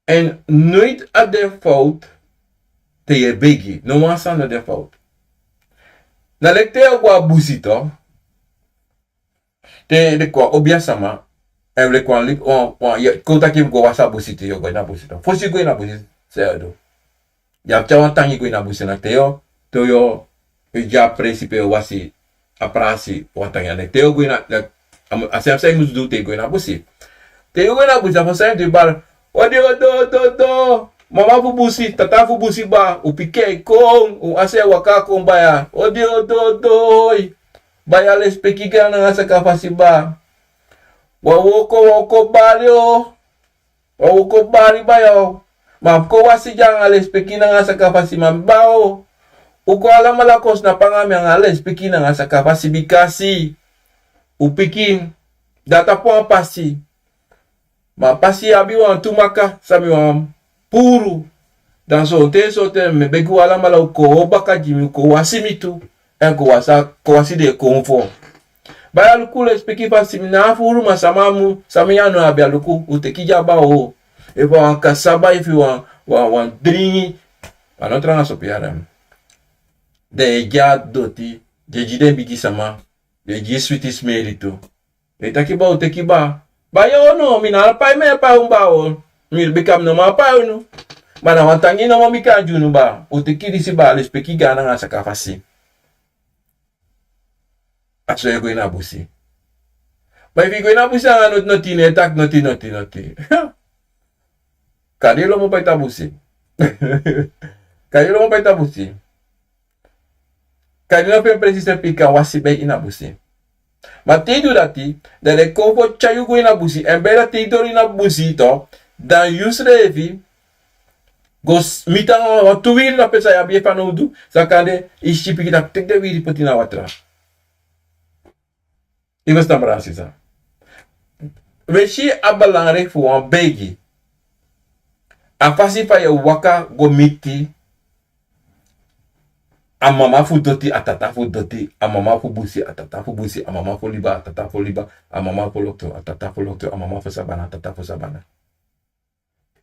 En nooit a de fout te yu e begi, no wan sani no de fout. Na leki te yu o go a busi tu, te den kon obia sama, en leki wan libi, wan, wan, yu kon taki yu mus go wasi a busi tu, yu o go ini a busi tu. Fosi yu go ini a busi, san yu o du? Yu abi tyari wan tangi go ini a busi, na te yu o, te yu o, yu e gi a presi pe yu o wasi a prasi wan tangi. A leki te yu o go ini a, a, a srefi san yu mus du te yu go ini a busi. Te yu go ini a busi, a fosi san yu du, yu bari: Odi, odo, odo, odo. Mama fu busi, tata fu busi, baa, un pikin e kon, un ansa e waka kon baya. Odi, odo, odo, oi. Baya, lespeki gi nanga saka fasi, baa. Wan woko, wan woko bari o. Wan woko bari, baya o. Ma fu kon wasi dya nanga lespeki nanga saka fasi, ma mi baa o. Un kon alamala kon snapu nanga mi nanga lespeki nanga saka fasi, bikasi un pikin, dan a tapu wan pasi. Ma a pasi abi wantu maka san mi wani puru. Dan sonten sonten mi e begi un alamala, un kon baka gi mi, un kon wasi mi tu. En kon wasi, kon wasi den konfo. Baya, luku, lespeki fasi, mi na a furu, ma san mi abi, san mi abi, a luku, un teki dya, baa o. Efu a wan kasaba, efu wan, wan, wan dringi. A no tranga sopi yara mi. Den e gi a doti, den e gi den bigi sama, den e gi switi smeri tu. Den e taki, baa, un teki, baa. Baa, yu no, mi no abi pai, mi e pai unu, baa o. Mi, bika mi no man pai unu. Ma na wan tangi nomo mi kan gi unu, baa. Un teki disi, baa, lespeki gi nanga saka fasi. A so yu e go ini a busi. Ma efu yu go ini a busi nanga noti, noti, yu no e taki noti, noti, noti. Kande yu lomo pai tan busi. Kande yu lomo pai tan busi. Kande yu no feni presi srefi yu kan wasi bee ini a busi. Ma te yu du dati, dan den konfo tyari yu go ini a busi. En baya, te yu doro ini a busi tu, dan yusrefi go s-, miti nanga wan tu wiri na pe san yu abi yu fanowdu, san kande yu si pikin taki teki den wiri poti na watra. Yu e ferstan, brada, sisa? Wi e si a belangrijk fu wan begi. A fasi fa yu e waka go miti a mama fu doti, a tata fu doti, a mama fu busi, a tata fu busi, a mama fu liba, a tata fu liba, a mama fu loktu, a tata fu loktu, a mama fu sabana, a tata fu sabana.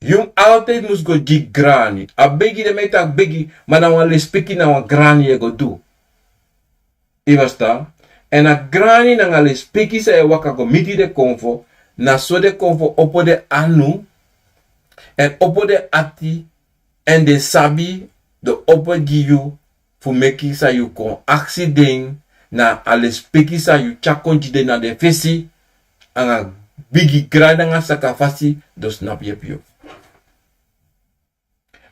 Yu mus altijd mus go gi grani. A begi, den e taki begi, ma na wan lespeki nanga wan grani yu e go du. Yu e ferstan? En a grani nanga lespeki san yu e waka go miti den konfo, na so den konfo opo den anu, en opo den ati, en den sabi, den opo gi yu, fu meki san yu kon aksi den, na a lespeki san yu tyari kon gi den na den fesi, nanga bigi grani nanga saka fasi, den o snapu yepi yu.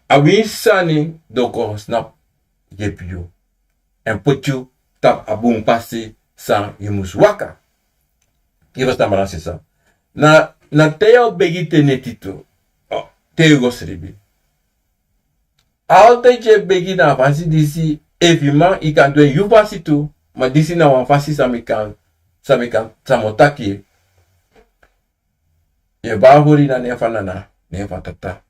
A winsi sani den o kon snapu yepi yu. En poti yu tapu a bun pasi san yu mus waka. Yu e ferstan, brada, sisa? Na, na te yu o begi te neti tu. O, te yu go sribi. Altijd yu e begi na a fasi disi, efu yu man, yu kan du en yu fasi tu, ma disi na wan fasi san mi kan, san mi kan, san mi o taki. Yu e bari hori na nen fu a nana, nen fu a tata.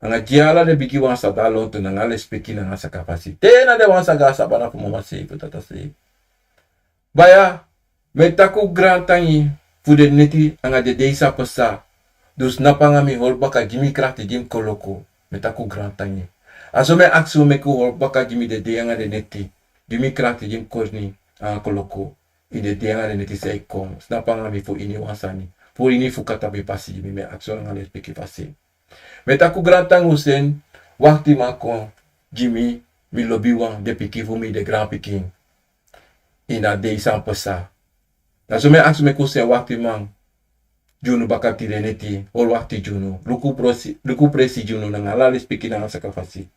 Nanga gi ala den bigi wan san de a lontu, nanga lespeki nanga saka fasi. Te na den wan san go a sabana fu mama seei, fu tata seei. Baya, mi e taki un grantangi fu den neti nanga den dei san pasa. Dus snapu nanga mi, hori baka, gi mi krakti, gi mi koloku. Mi e taki un grantangi. A so mi e aksi un meki un hori baka gi mi den dei nanga den neti. Gi mi krakti, gi mi koni nanga koloku. Ini den dei nanga den neti san e kon. Snapu nanga mi fu ini wan sani. Puru ini fuka tapu pasi gi mi, mi e aksi un nanga lespeki fasi. Mi e taki un grantangi, un seni waktiman kon gi mi, mi lobiwan, den pikin fu mi, den granpikin. Ini a dei san pasa. Na so mi e aksi un meki un seni waktiman gi unu baka tide neti, hori wakti gi unu. Luku presi, luku presi gi unu nanga ala lespeki nanga sakafasi.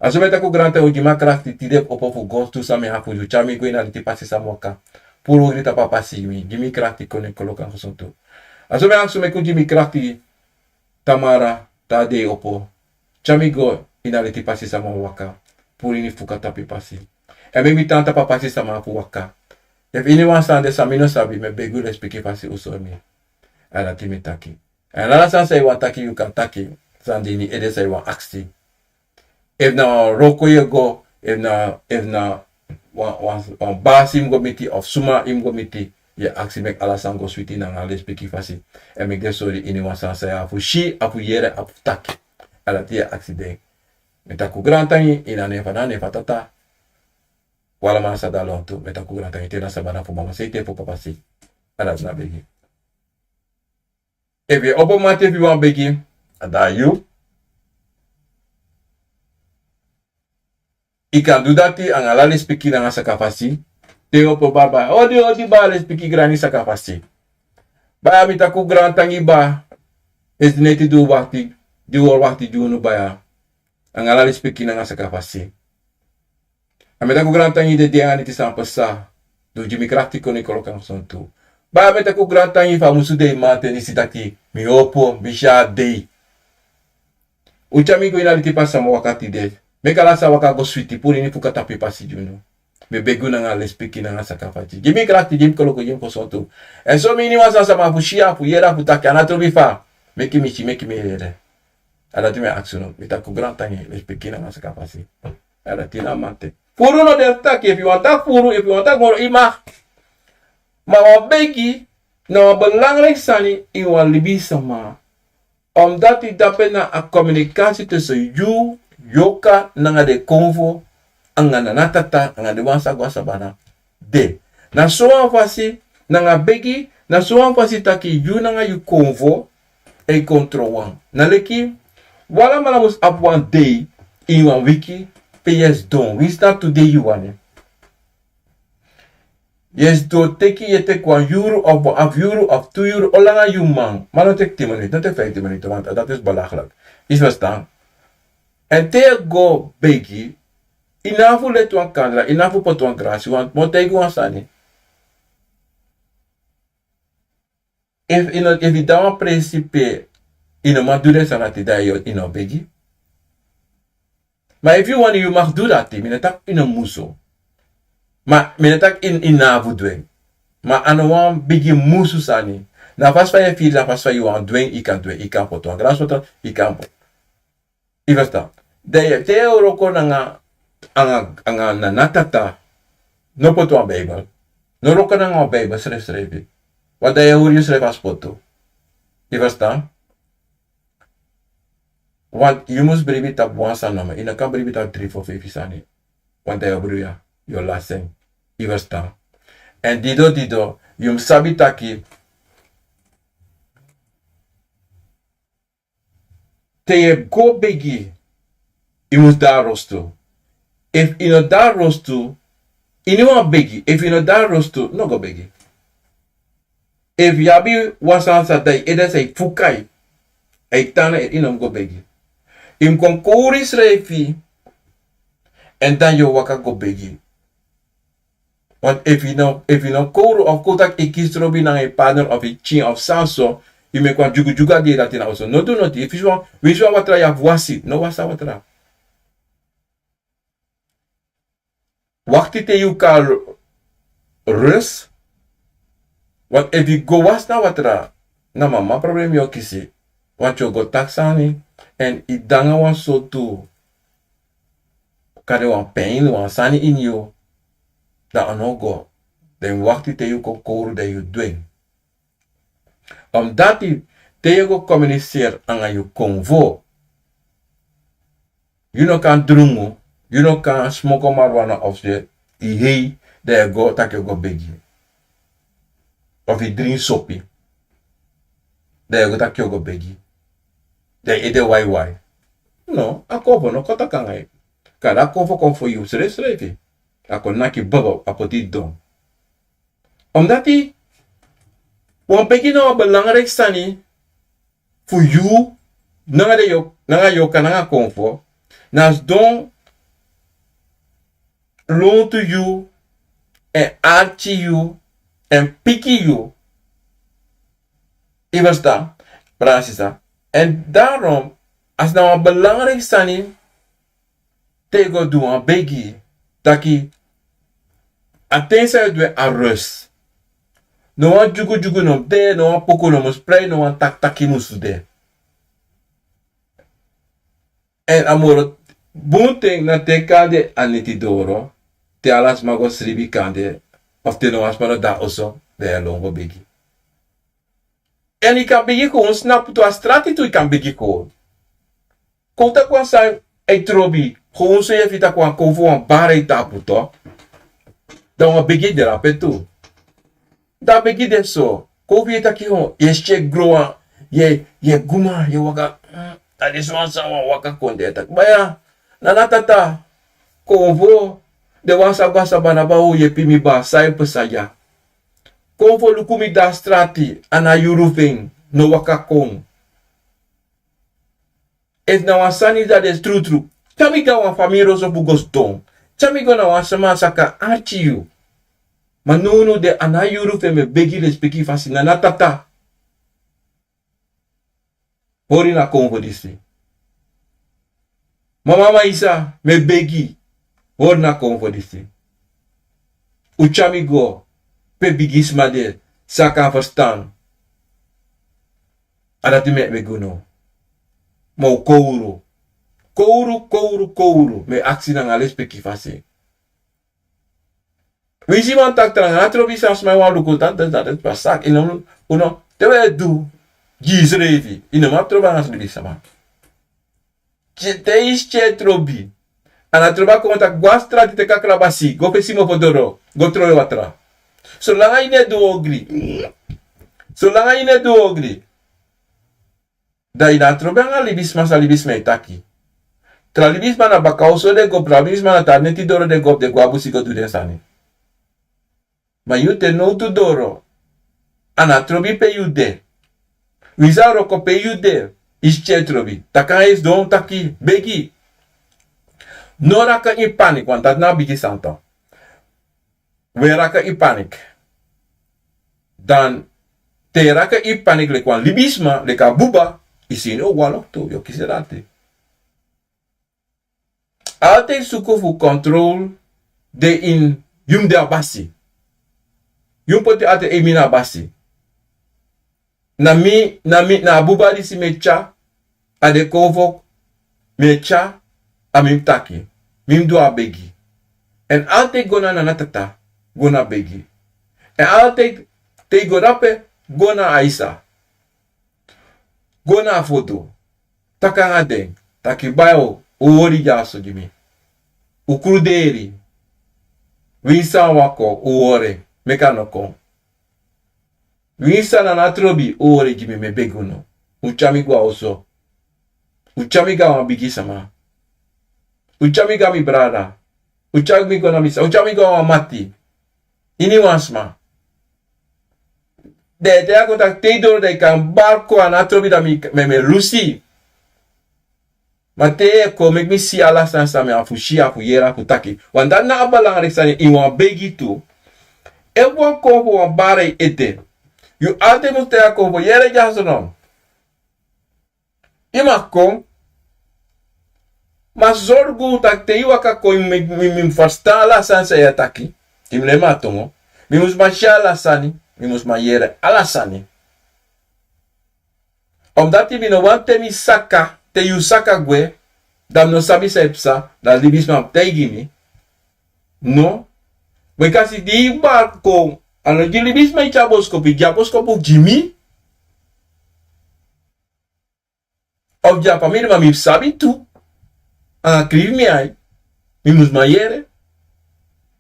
A so mi e taki un grantangi, un gi mi a krakti tide fu opo fu go tu san mi abi fu du. Tyari mi go ini a leti pasi san mi waka. Puru ogri tapu a pasi gi mi. Gi mi krakti, koni, koloku nanga gosontu. A so mi e aksi un meki un gi mi krakti tamara, te a dei opo. Tyari mi go ini a leti pasi san mi waka. Puru ini fuka tapu pasi. Èn meki mi tan tapu a pasi san mi abi fu waka. Efu ini wan sani de san mi no sabi, mi e begi un lespeki fasi un sori mi. A dati mi taki. Èn ala sani san yu wani taki, yu kan taki. Sani de ini ede san yu wani aksi. Efu na wan wroko yu e go, efu na, efu na wan, wan, wan basi yu mus go miti, of suma yu mus go miti, yu e aksi meki ala sani go switi nanga lespeki fasi. Èn meki den sori ini wan sani san yu abi fu si, abi fu yere, abi fu taki. A dati yu e aksi den. Mi e taki un grantangi, ini a nen fu a Dda, nen fu a Tata. Un alamala sa de lontu. Mi e taki un grantangi, te na sabana fu mama sei, te fu papa sei. A dati na begi. Efu yu e opo mati efu yu wani begi, a dan yu. Yu kan du dati nanga ala lespeki nanga sakafasi. Te yu opo baba, odi, odi baba, lespeki grani, sakafasi. Baba, mi e taki un grantangi baba. Esi neti di un wakti, di un hori wakti gi unu baba. Nanga ala lespeki nanga sakafasi. A mi e taki un grantangi den dei nanga neti san pasa. Di un gi mi krakti, koni, koloku nanga gosontu. Baba, mi e taki un grantangi fu a musudei mamanten di si taki mi opo, mi si a dei. Un tyari mi go ini a leti pasi san mi waka tide. Meki ala sani waka go switi, puru ini fuka tapu pasi gi unu. Mi e begi un nanga lespeki nanga sakafasi. Gi mi krakti, gi mi koloku, gi mi gosontu. Èn sori mi ini wan sani san mi abi fu si, abi fu yere, abi fu taki, a no trobi fa. Meki mi si, meki mi yere. A dati mi e aksi unu, mi e taki un grantangi, lespeki nanga sakafasi. A dati na mamanten. Furu no de fu taki, efu yu wani taki furu, efu yu wani taki moro, yu mag. Ma wan begi na wan belangrijk sani ini wan libisma. Omdati dape na a komunikasi tussen yu, yorka, nanga den konfo, nanga Nana Tata, nanga den wan san go na sabana de. Na so wan fasi, nanga begi, na so wan fasi taki yu nanga yu konfo e kon trowan. Na leki, un alamala mus abi wan dei ini wan wiki pe yu e sidon. Winsi na tu dei yu wani. Yu e sidon, teki, yu e teki wan yuru of wan afu yuru of tu yuru, on langa yu man. Ma no teki tin minuten, no teki fiftin minuten, want dat is belachelijk. Yu e ferstan? Èn te yu e go begi, yu no abi fu leti wan kandra, yu no abi fu poti wan grasi, want mi o taigi wan sani. Efu yu no, efu yu de na wan presi pe yu no man du den sani dati, dan yu no begi. Ma efu yu wani, yu mag du dati, mi no taki yu no musu. Ma mi no taki yu, yu no abi fu du en. Ma a no wan bigi musu sani. Na a fasi fa yu e firi, na a fasi fa yu wani du en, yu kan du en, yu kan poti wan graswater, yu kan poti. Yu e ferstan? Dan yu, te yu e wroko nanga, nanga, nanga Nana Tata, no poti wan Bijbel. No wroko nanga wan Bijbel srefsrefi. Want dan yu e hori yusrefi a spotu. Yu e ferstan? Want yu mus bribi tapu wan sani nomo. Yu no kan bribi tapu dri, fo, feifi sani. Want dan yu o bribi, yu o lasi en. Yu e ferstan? Èn dido dido, yu mus sabi taki te yu e go begi, yu mus de na rostu. Efu yu no de na rostu, yu no wani begi, efu yu no de na rostu, no go begi. Efu yu abi wan sani san de na yu ede, san e fuka yu, a e tan na yu ede, yu no mus go begi. Yu mus kon kowru yusrefi, èn dan yu o waka go begi. Want efu yu no, efu yu no kowru of kon taki yu kisi trobi nanga yu partner of yu pikin of san so, yu meki wan dyugudyugu a dei dati na oso. No du noti. Efu yu wani, winsi wan watra yu abi fu wasi, no wasi a watra. Wakti te yu kan rus. Want efu yu go wasi na watra, na mama problem yu o kisi. Want yu o go taki sani, èn yu de nanga wan sortu, kande wan pijn, wan sani ini yu, dan a no go. Dan yu mus wakti te yu kon kowru, dan yu du en. Omdati Te yu e go komuniseri anga yu konfo, yu no kan drungu, yu no kan smoko marijuana of se, yu hei, dan yu e go taki yu o go begi. Of yu dringi sopi, dan yu e go taki yu o go begi. Dan yu ede waiwai. No, a konfo no kon taki anga yu. Kande a konfo kon fu yu srefsrefi. A kon naki baba, a poti yu don. Omdati wan begi na wan belangriki sani fu yu, nanga den yu, nanga yu kan nanga konfo, na sidon lontu yu, èn arki yu, èn piki yu. Yu ferstan, brada, sisa. Èn daarom, a si na wan belangriki sani, te yu go du wan begi, taki a ten san yu du en a rus. No wan dyugudyugu no mus de, no wan puku no mus prei, no wan takitaki musu de. Èn a moro bun ten na te kande a neti doro, te ala sma go sribi kande, of te no wan sma no de na oso, dan yu e lon go begi. Èn yu kan begi kon, snapu tu, a strati tu yu kan begi kon. Kon taki wan sani e trobi, kon so yu e firi taki wan konfo wan bari e tapu tu. Dan wan begi de drape tu. Dan begi de so. Kon fu yu e taki, yu e si yu e gro wan, yu e, yu e guma, yu e waka. Mm, a disi wan san wan waka kon de taki. Baya, nana tata, konfo, den wan sa go a sabana, baya, o yepi mi baya, san e pasa dya. Konfo luku mi de na strati, a na yuru fu en, no waka kon. Efu na wan sani dati de trutru, tyari mi go na wan famiri oso fu go sidon. Tyari mi go na wan sama san kan arki yu. Ma nownow de a na yuru fu en mi e begi lespeki fasi, nana tata. Hori na konfo disi. Mama Maisa, mi e begi, hori na konfo disi. Un tyari mi go pe bigisma de san kan ferstan. A dati mi e begi unu. Ma un kowru. Kowru, kowru, kowru. Mi e aksi nanga lespeki fasi. Winsi man taki tranga, na trobi san sma e wani luku, dan, dan, dan, dan, dan, sak, yu no, unu, te un e du, gi yusrefi, yu no man trobi nanga libisma. Te, te yu si tyari trobi, a na trobi a kon taki go a strati, teki a kalabasi, go fesi mofo doro, go trowe watra. Solanga yu no e du ogri. Solanga yu no e du ogri. Dan yu no e trobi nanga libisma san libisma e taki. Tra libisma na baka oso den go, tra libisma na tra neti doro den go, den go a busi go du den sani. Ma yu te nowtu doro, a no e trobi pe yu de. Winsi a wroko pe yu de, yu si tyari trobi. Taki nanga yu sidon, taki begi. No raka ini panik, want dati na bigi santa. We raka ini panik. Dan te yu raka ini panik leki wan libisma, leki a buba, yu seni o go na loktu, yu o kisi dati. Altijd suku fu control de ini, yu mus de a basi. Yu mus poti altijd yu ini a basi. Na mi, na mi, na a buba disi mi e tyari, a de konfo mi e tyari, a mi mus taki, mi mus du a begi. Èn altijd go na nana tata, go na begi. Èn altijd te yu go drape, go na Aisa. Go na a foto. Taki nanga den, taki baya, un hori dyaso gi mi. Un kruderi. Winsi a wani kon, un hori, meki a no kon. Winsi a no trobi, un hori gi mi, mi e begi unu. Un tyari mi go a oso. Un tyari mi go na wan bigisma. Un tyari mi go na mi brada. Un tyari mi go na mi sa, un tyari mi go na wan mati. Iniwan sma. Dan te a kon taki te yu doro dan yu kan bari kon, a no trobi dan mi, mi, mi e lusu. Ma te yu e kon meki mi si ala sani san mi abi fu si, abi fu yere, abi fu taki. Want dati na a belangriki sani ini wan begi tu. Efu wan konfo wan bari e de, yu altijd mus taigi a konfo, yere dyaso no. Yu mag kon. Ma sorgu taki te yu waka kon, mi, mi, mi mus ferstan ala sani san yu e taki. Yu mus lei mi a tongo. Mi mus man si ala sani. Mi mus man yere ala sani. Omdati mi no wani te mi saka, te yu saka gwe, dan mi no sabi san e psa, dan libisma mus taigi mi. No. Bikasi di yu bari kon, a no gi libisma e tyari boskopu, yu gi a boskopu gi mi. Of gi a famiri, ma mi sabi tu. Anga kribi mi ai. Mi mus man yere.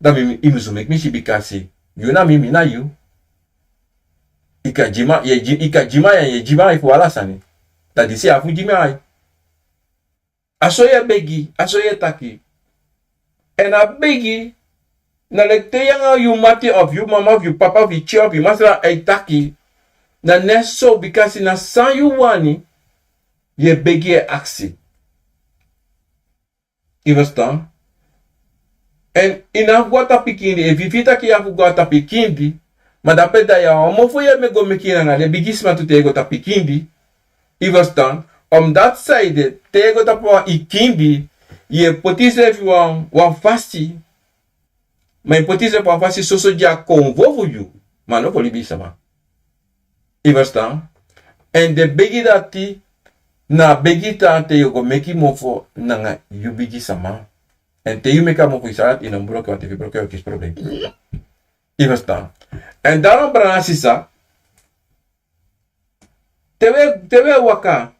Dan mi, mi mus meki mi si bikasi yu na mi, mi na yu. Yu kan gi mi, yu e gi, yu kan gi mi ai, yu e gi mi ai fu ala sani. Dan disi a fu gi mi ai. A so yu e begi, a so yu e taki. Èn a begi, na leki te yu anga yu mati of yu mama of yu papa of yu tye of yu masra e taki. Na net so, bikasi na san yu wani, yu e begi, yu e aksi. Yu ferstan? Èn yu no abi go na tapu kindi, efu yu firi taki yu abi go na tapu kindi, ma dape dan yu a wan mofo yu e meki go meki nanga den bigi sma tu te yu go tapu kindi. Yu ferstan? Omdati san ede, te yu go tapu wan kindi, yu e poti yusrefi wan, wan fasi. Ma yu poti yusrefi wan fasi soso di a konfo fu yu. Ma a no fu libisma. Yu ferstan? Èn den begi dati, na begi tan te yu go meki mofo nanga yu bigisma. Èn te yu meki a mofo yu sabi dati yu no mus broko, want efu yu broko yu o kisi problem. Yu ferstan? Èn daarom brada nanga sisa, te wi e, te wi e waka,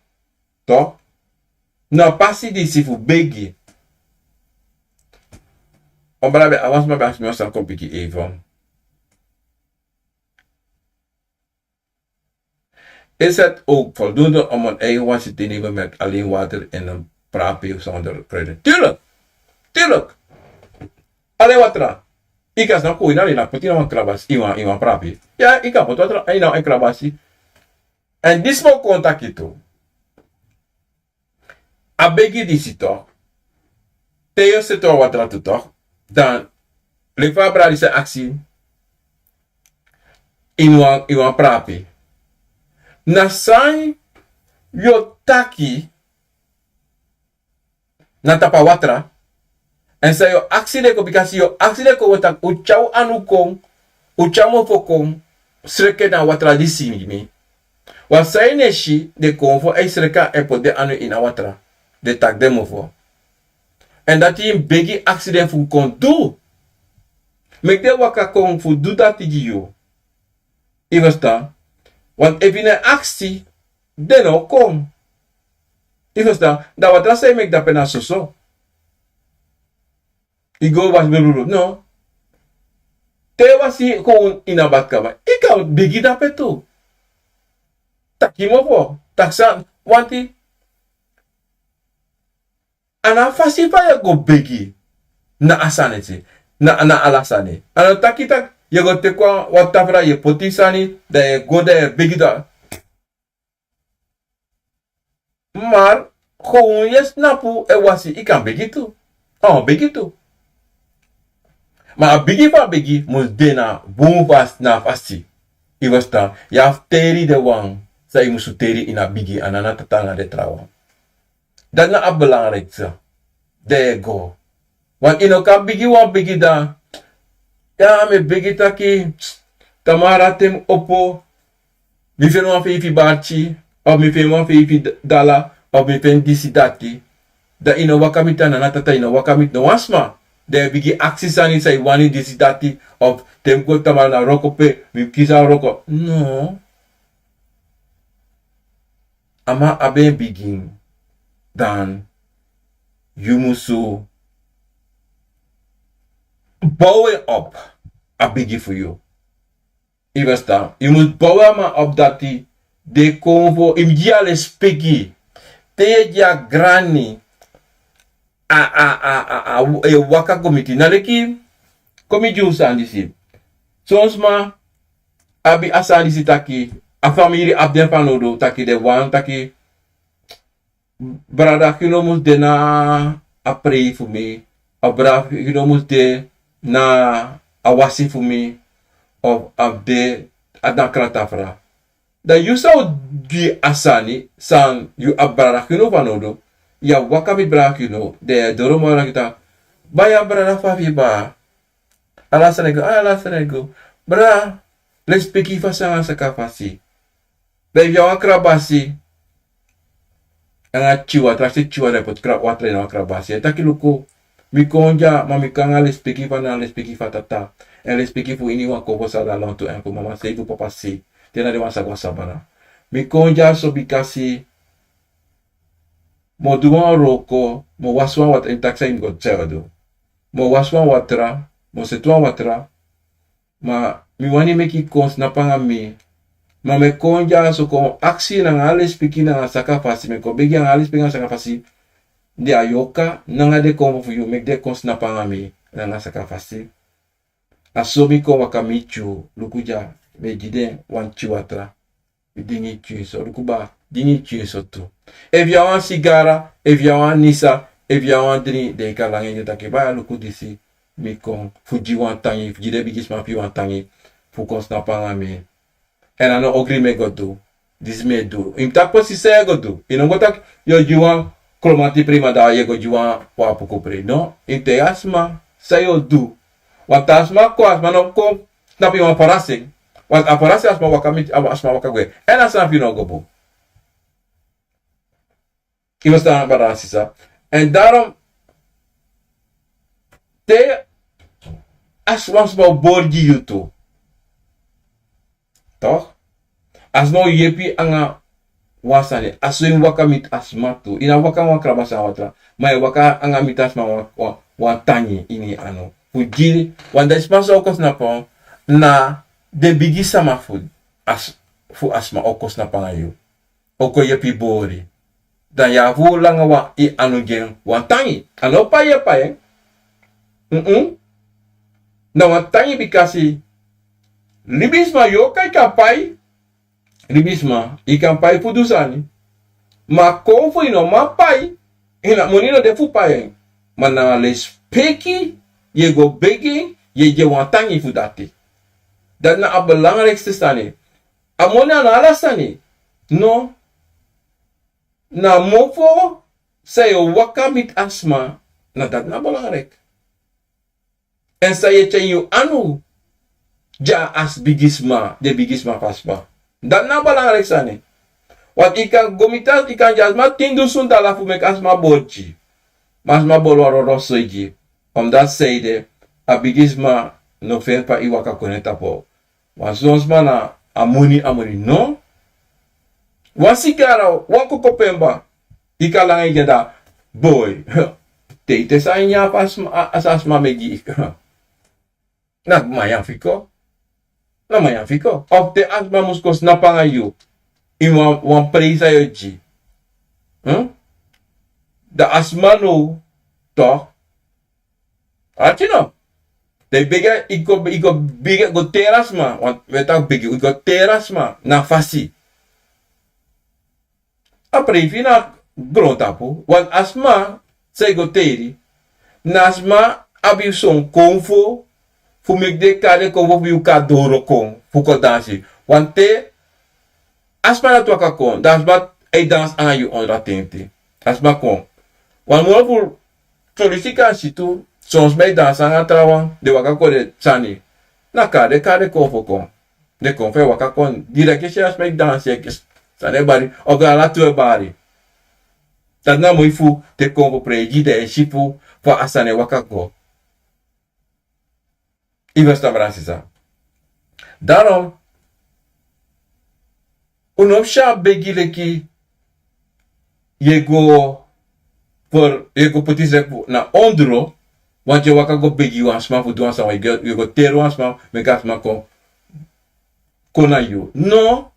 toch, na a pasi disi fu begi. Wan brada ben, a wan sma ben aksi mi wan sani kon piki even. Is het ook voldoende om een eigen wasi te nemen met alleen water in een prapi zonder kruiden? Tuurlijk. Tuurlijk. Alleen watra. Yu kan sani kon, yu no abi, yu no poti na wan krabasi, in wan, in wan prapi. Ya, yu kan poti watra, yu no, in krabasi. Èn disi mi o kon taki tu. A begi disi toch. Te yu o seti wan watra tu toch. Dan, leki fa a brada disi e aksi, in wan, in wan prapi. Na san yu o taki na tapu a watra. Èn san yu o aksi den kon, bikasi yu o aksi den kon, wi o taki, un tyari un anu kon, un tyari mofo kon, sreki na a watra disi gi mi. Wan san yu no e si, den konfo e sreki en, poti den anu ini a watra. Den taki den mofo. Èn dati yu mus begi, aksi den fu kon du. Meki den waka kon fu du dati gi yu. Yu ferstan? Want efu yu no e aksi, den no o kon. Yu ferstan? Dan watra san yu meki dape na soso. Yu go wasi, bebebe, no. Te yu wasi kon ini a badkamer, yu kan begi dape tu. Taki mofo, taki san, want a na a fasi fa yu e go begi na a sani disi, na, na ala sani. A no taki taki yu e go teki wan, wan tafra, yu e poti sani, dan yu e go, dan yu e begi dan. Maar gewoon yu e snapu, e wasi, yu kan begi tu. A wan begi tu. Ma a bigi fu a begi mus de na bun fasi, na fasi. Yu ferstan? Yu abi fu teri den wan san yu musu teri ini a bigi, a no na tata nanga den trawan. Dati na a belangrijkste. Dan yu e go. Want yu no kan begi wan begi dan. Ya, mi e begi taki, tamara te mi opo, mi feni wan feifi barki, of mi feni wan feifi d-, dala, of mi feni disi dati. Dan yu no waka miti a nana tata, yu no waka miti no wan sma. Dan yu e bigin aksi sani san yu wani, disi dati, of te mi go tamara na wroko pe, mi kisi a wroko. No. A man abi en bigin, dan yu musu bow en op, a bigin fu yu. Yu ferstan? Yu mus bow a man op dati den konfo, yu mus gi a lespeki. Te yu e gi a grani, a, a, a, a, a, yu e waka go miti. Na leki, kon mi gi un sani disi. Son sma abi a sani disi taki, a famiri abi den fanowdu taki den wani taki, brada Gino mus de na a prei fu mi, of brada Gino mus de na a wasi fu mi, of a mus de na kratafra. Dan yu sa o gi a sani san yu abi brada Gino fanowdu, yu e waka miti brada Gino, dan yu e doro moro taki, baya brada, fa fu yu baya? Ala sani e go, ala sani e go. Brada, lespeki fasi anga saka fasi. Dan efu yu abi wan krabasi, anga tyuwa, traksi tyuwa, dan yu poti kra-, watra ini wan krabasi. Yu e taki luku, mi kon dya, ma mi kon anga lespeki fu a nana, lespeki fu a tata. Èn lespeki fu iniwan konfo san de na lontu, èn fu mama sei, fu papa sei. Te na den wan sa go a sabana. Mi kon dyaso bikasi Mi o du wan wroko, mi o wasi wan watra, yu mus taki san yu mus go, san yu o du. Mi o wasi wan watra, mi o seti wan watra. Ma mi wani meki yu kon snapu nanga mi. Ma mi e kon dyaso kon aksi nanga a lespeki nanga saka fasi, mi e kon begi nanga a lespeki nanga saka fasi. Den a yorka nanga den konfo fu yu, meki den kon snapu nanga mi nanga saka fasi. A so mi kon waka miti yu, luku dya, mi e gi den wan tyu watra. Yu dingi tyu so, luku baka, dingi tyu so tu. Efu yu a wan sigara, efu yu a wan nisa, efu yu a wan dringi, den kan langa yu taki baya, luku disi, mi kon fu gi wan tangi, fu gi den bigisma fu yu wan tangi, fu kon snapu nanga mi. Èn a no ogri mi e go du. Disi mi e du. Yu mus taki presis san yu e go du. Yu no go taki yu o gi wan kromanti prei ma dan yu e go gi wan apuku prei. No, yu mus taigi a sma san yu o du. Wan taa sma kon, a sma no kon snapu yu wan farasi. Wan a farasi a sma waka miti, a sma waka gwe. Èn a sma fu yu no go bun. Yu ferstan, brada nanga sisa. Èn daarom te a sma, sma o bori gi yu tu. Toch? A sma o yepi anga wan sani. A so yu mus waka miti a sma tu. Yu no waka anga wan krabasi nanga watra. Ma yu waka anga miti a sma wan, wan, wan tangi ini yu anu. Fu gi, want den sma san o kon snapu, na den bigi sama fu a s-, fu a sma o kon snapu anga yu. O kon yepi bori. Dan yu abi fu langa wan yu anu gi en wan tangi. A no pai yu e pai en. Mm-mm. Na wan tangi bikasi libisma yorka, yu kan pai. Libisma, yu kan pai fu du sani. Ma kon fu yu no man pai. Yu no, moni no de fu pai en. Ma na lespeki, yu e go begi, yu e gi en wan tangi fu dati. Dati na a belangrikste sani. A moni a no ala sani. No. Na mofo san yu o waka miti a sma, na dati na belangrijk. Èn san yu e tyari yu anu gi a bigisma, den bigisma fu a sma. Dati na belangrijk sani. Want yu kan go miti a, yu kan gi a sma tin dusun dala fu meki a sma bori gi. Ma a sma bori wan roro soi gi. Omdat san ede, a bigisma no feni fa yu waka kon na en tapu. Wan son sma na a moni, a moni no. Wan sigara, wan koko pemba. Yu kan langa yu gi en dan, boi. Te yu te san yu nyan fu a sma, a, a san a sma meki gi yu. Na manyan fiko. Na manyan fiko. Of te a sma mus kon snapu anga yu. Ini wan, wan prei san yu o gi. Hm? Dan a sma no, toch. Arki no. Dan yu begi, yu go, yu go begi, go teri a sma. Want we taki begi, yu go teri a sma na fasi. A prei fu yu na grontapu. Want a sma san yu go teri, na a sma abi son konfo fu meki den kari den konfo fu yu kon na doro kon fu kon dansi. Want te a sma dati waka kon, dan a sma e dansi anga yu ondro a tenti. A sma kon. Wan moro fu solisi kan si tu, son sma e dansi anga trawan, den waka kon den sani. Na kari den kari den konfo kon. Den konfo e waka kon, direct yu si a sma e dansi, yu e kisi san den bari, of ala tu e bari. Dati na moi fu den konfo prei gi, dan yu e si fu fa a sani e waka go. Yu ferstan, brada nanga sisa. Daarom, un no mus e begi leki yu e go, yu e go poti yusrefi na ondro, want yu e waka go begi wan sma fu du wan sani, yu e go, yu e go teri wan sma, meki a sma kon, kon na yu. No,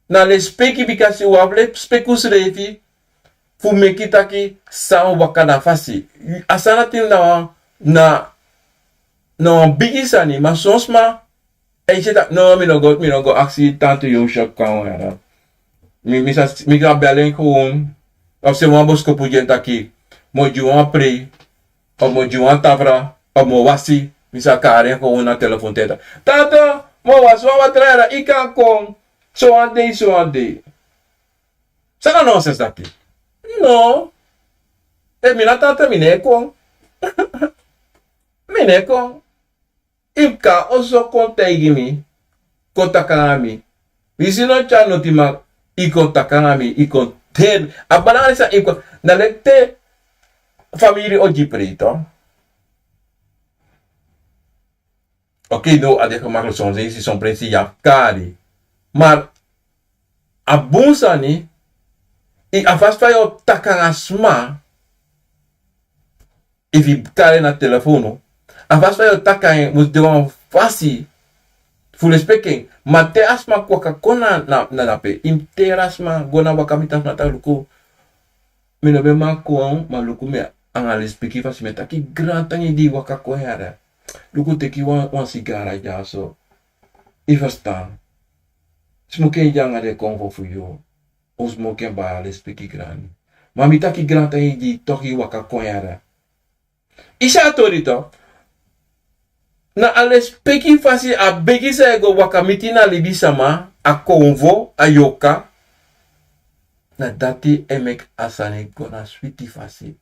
na lespeki, bikasi un abi lespeki unsrefi, fu meki taki san waka na fasi. A sani dati na, na, na wan bigi sani, ma son sma e si taki, no, mi no go, mi no go aksi tante Yosha kon yara. Mi, mi sa, mi sa bel en gewoon. Of seni wan boskopu gi en taki, mi o gi wan prei, of mi o gi wan tafra, of mi o wasi, mi sa kari en gewoon na telefon taki, tante, mi o wasi wan watra yara, yu kan kon, so wan dei, so wan dei. San na nonsens dati? No. Efu mi na tante, mi no e kon. Mi no e kon. Yu mus kon na oso kon taigi mi. Kon taki nanga mi. Mi si no tyari noti, ma yu kon taki nanga mi, yu kon teri. A belangrijk sani yu kon. Na leki te famiri o gi prei, toch. Oké, no, a de gemakkelijk, son leisi son prei san yu abi kari. Maar a bun sani, I a fasi fa yu o taki nanga sma, efu i kari en na telefonu, a fasi fa yu o taki nanga en mus de wan fasi fu lespeki en. Ma te a sma waka kon na, na, na dape, i mus teri a sma, go na waka miti a sma taki luku, mi no ben man kon, ma luku mi anga lespeki fasi mi e taki grantangi di i waka kon yara. Luku teki wan, wan sigara dyaso. I ferstan. Smoki en dya nanga den konfo fu yu. Un smoki en bari a lespeki grani. Ma mi taki grantangi di i toki waka kon yara. I si a tori to. Na a lespeki fasi a begi san e go waka miti na libisama, a konfo, a yoka. Na dati e meki a sani go na switi fasi.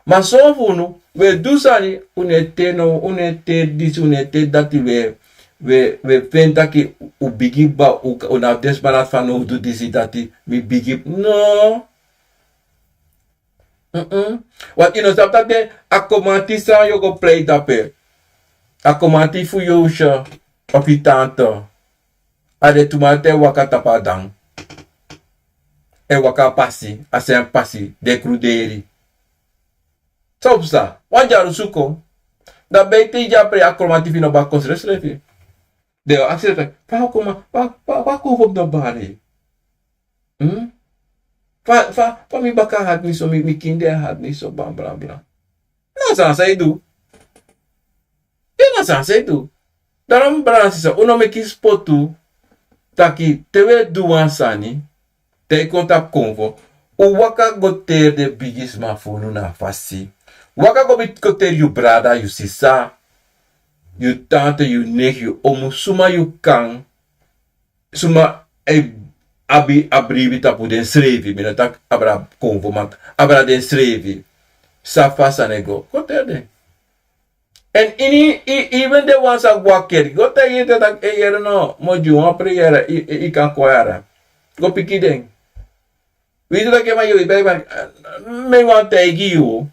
Ma son fu unu, un e du sani, un no e teri no, un no e teri disi, un no e teri dati, un e, un e, un e feni taki un bigi kba, un, un na den sma dati fanowdu disi dati, mi bigi, no. Mm-mm. Want i no sabi taki a komanti san yu o go prei dape. A komanti fu yu, yu si, of i tante. A de tu man te waka tapu a dan. E waka pasi, a sen pasi, den kruderi. San un psa, wan dyaru suku. Dan ben i te i dya prei a komanti fu yu no bari kon srefsrefi. Den o aksi taki, fa a koma, fa, fa, fa a kon fu no bari. Hmm? Fa, fa, fa mi baka hati mi so, mi, mi kinde hati mi so, bla, bla, bla. Na san san i du. Yu na san san i du. Daarom brada sisa, un no meki spotu taki te un e du wan sani, te i kon tapu konfo, un waka go teri den bigisma fu unu na fasi. Waka go miti go teri yu brada, yu sisa, yu tante, yu nefi, yu omu, suma yu kan, suma e abi a bribi tapu densrefi, mi no taki abra konfo, ma abra densrefi. San fa sani e go, go teri den. Èn ini, i, even den wan san go a kerki, go taigi den taki, e yere no, mi o gi wan prei yere, i, i, i kan kon yere. Go piki den. Wi du taki ma yu, i ben, ben, mi wani taigi yu.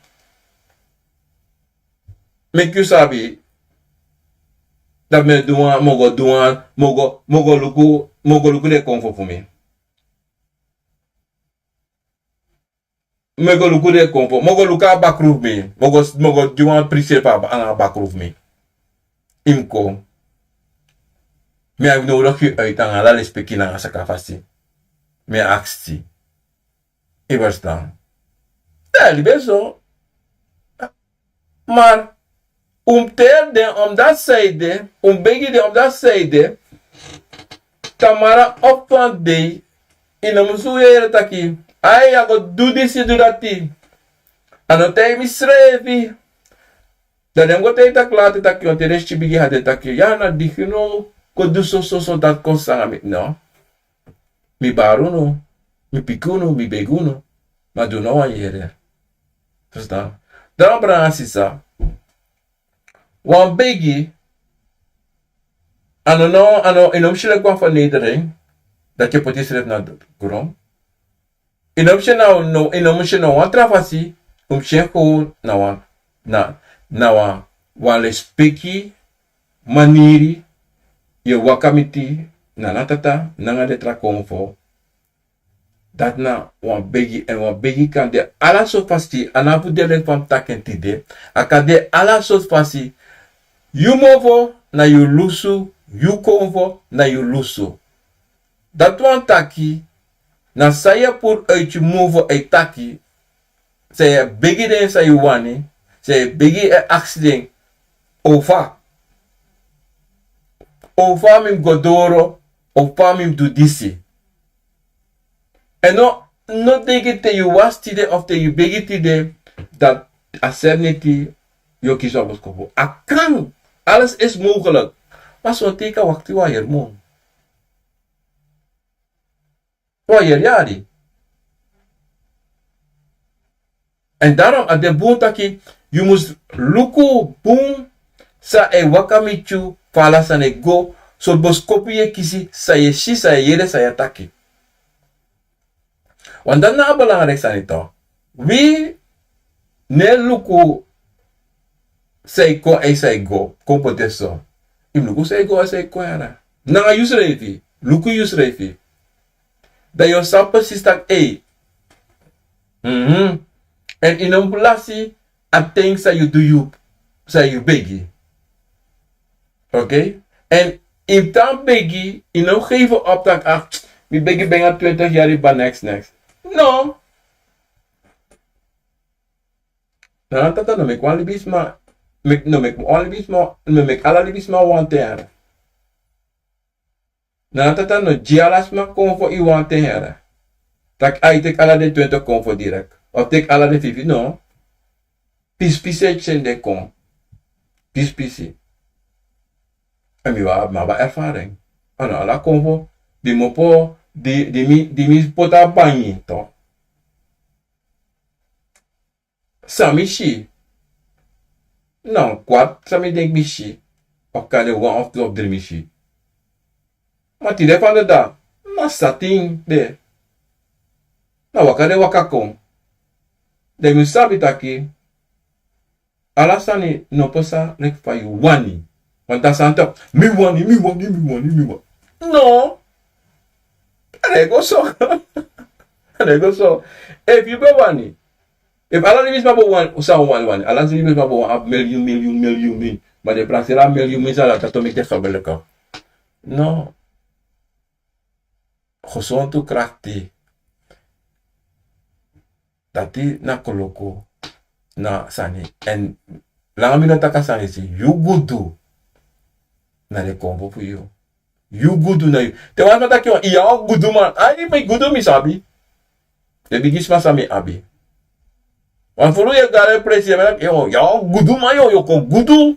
Meki yu sabi. Dati mi e du wan, mi o go du wan, mi o go, mi o go luku, mi o go luku den konfo fu mi. Mi o go luku den konfo. Mi o go luku a bakru fu mi. Mi o go, mi o go gi wan prisi fu a ba-, anga a bakru fu mi. I mus kon. Mi abi nodigi yu uit anga ala lespeki nanga sakafasi. Mi e aksi. I ferstan. Dati ben so. Ma un mus teri den omdati san ede, un mus begi den omdati san ede. Tamara of wan dei, i no musu yere taki, ai, a go du disi, du dati. A no taigi mi srefi. Dan den go taigi taki lati taki, wan te den si bigi hati taki, ya na digi no, go du so, so, so, dati kon sanga mi, no. Mi bari unu, mi piki unu, mi begi unu, ma den no wani yere. Ferstan? Dan brada sisa, wan begi, a no, no, a no, i no mus si leki wan vernedering, dati yu poti yusrefi na gron. I no mus si na, no, i no mus si na wan tra fasi, i mus si en kon na wan, na, na wan, wan lespeki, maniri, yu e waka miti, na natata, nanga den tra konfo. Dati na wan begi, èn wan begi kan de ala sortu fasi, a no abi fu de leki fa mi taki en tide, a kan de ala sortu fasi, yu mofo, na yu lusu, yu konfo, na yu lusu. Dati wani taki, na san yu e puru uit yu mofo e taki, san yu e begi den san yu wani, san yu e begi e aksi den, ofa. Ofa mi mus go doro, ofa mi mus du disi. Èn no, no denki te yu wasi tide of te yu begi tide, dati a serniti yu o kisi wan boskopu. A kan, alles is mogelijk. Ma sonten yu kan wakti wan heri mun. Wan heri yari. Èn daarom a de bun taki, yu mus luku bun san e waka miti yu, fa ala sani e go, sortu boskopu yu e kisi, san yu e si, san yu e yere, san yu e taki. Want dati na a belangrijk sani toch. Wi no e luku san e kon èn san e go, kon poti en so. Yu mus luku san e go, san e kon yara. Nanga yusrefi, luku yusrefi. Dan yu o sabi precies taki, ei, Mhm. En yu no mus lasi a ten san yu du yu, san yu begi. Oké? En yu tan begi, yu no geef op taki, ah, mi begi benga twintig yari ba neks neks. No. Na tata no meki wan libisma, meki, no meki wan libisma, no meki ala libisma wan ten yari. Na tata no gi ala sma konfo ini wan ten yari. Taki a e teki ala den twintig konfo direkt. Of teki ala den fifi, no. Pisi pisi e tyeni den kon. Pisi pisi. En mi wan, mi abi ervaring. A no ala konfo di mi opo, di, di mi, di mi poti a bangi, toch. San mi si. Na kwart san mi denki mi si. Of kan de wan of tu of dri mi si. Ma tide fanowdu, na satin de. Na waka den waka kon. Den mus sabi taki ala sani no pasa leki fa yu wani. Want a sani taki, mi wani, mi wani, mi wani, mi wani. No. A no e go so. A no e go so. Efu yu ben wani, efu ala libisma ben wani, san wani wani. Ala libisma ben wani abi miliyun, miliyun, miliyun, miliyun. Ma den prakseri a miliyun, miliyun san dati o meki den gebeliki. No. Gesontu krakti. Dati na koloku na sani. En langa mi no taki a sani si, yu gudu na den konfo fu yu. Yu gudu na yu. Te wan sma taki, yu a wan gudu man. Ai, mi gudu mi sabi. Den bigisma san mi abi. Wan furu yu e go a den presi, yu e taki, yu a wan gudu man, yu, yu kon gudu.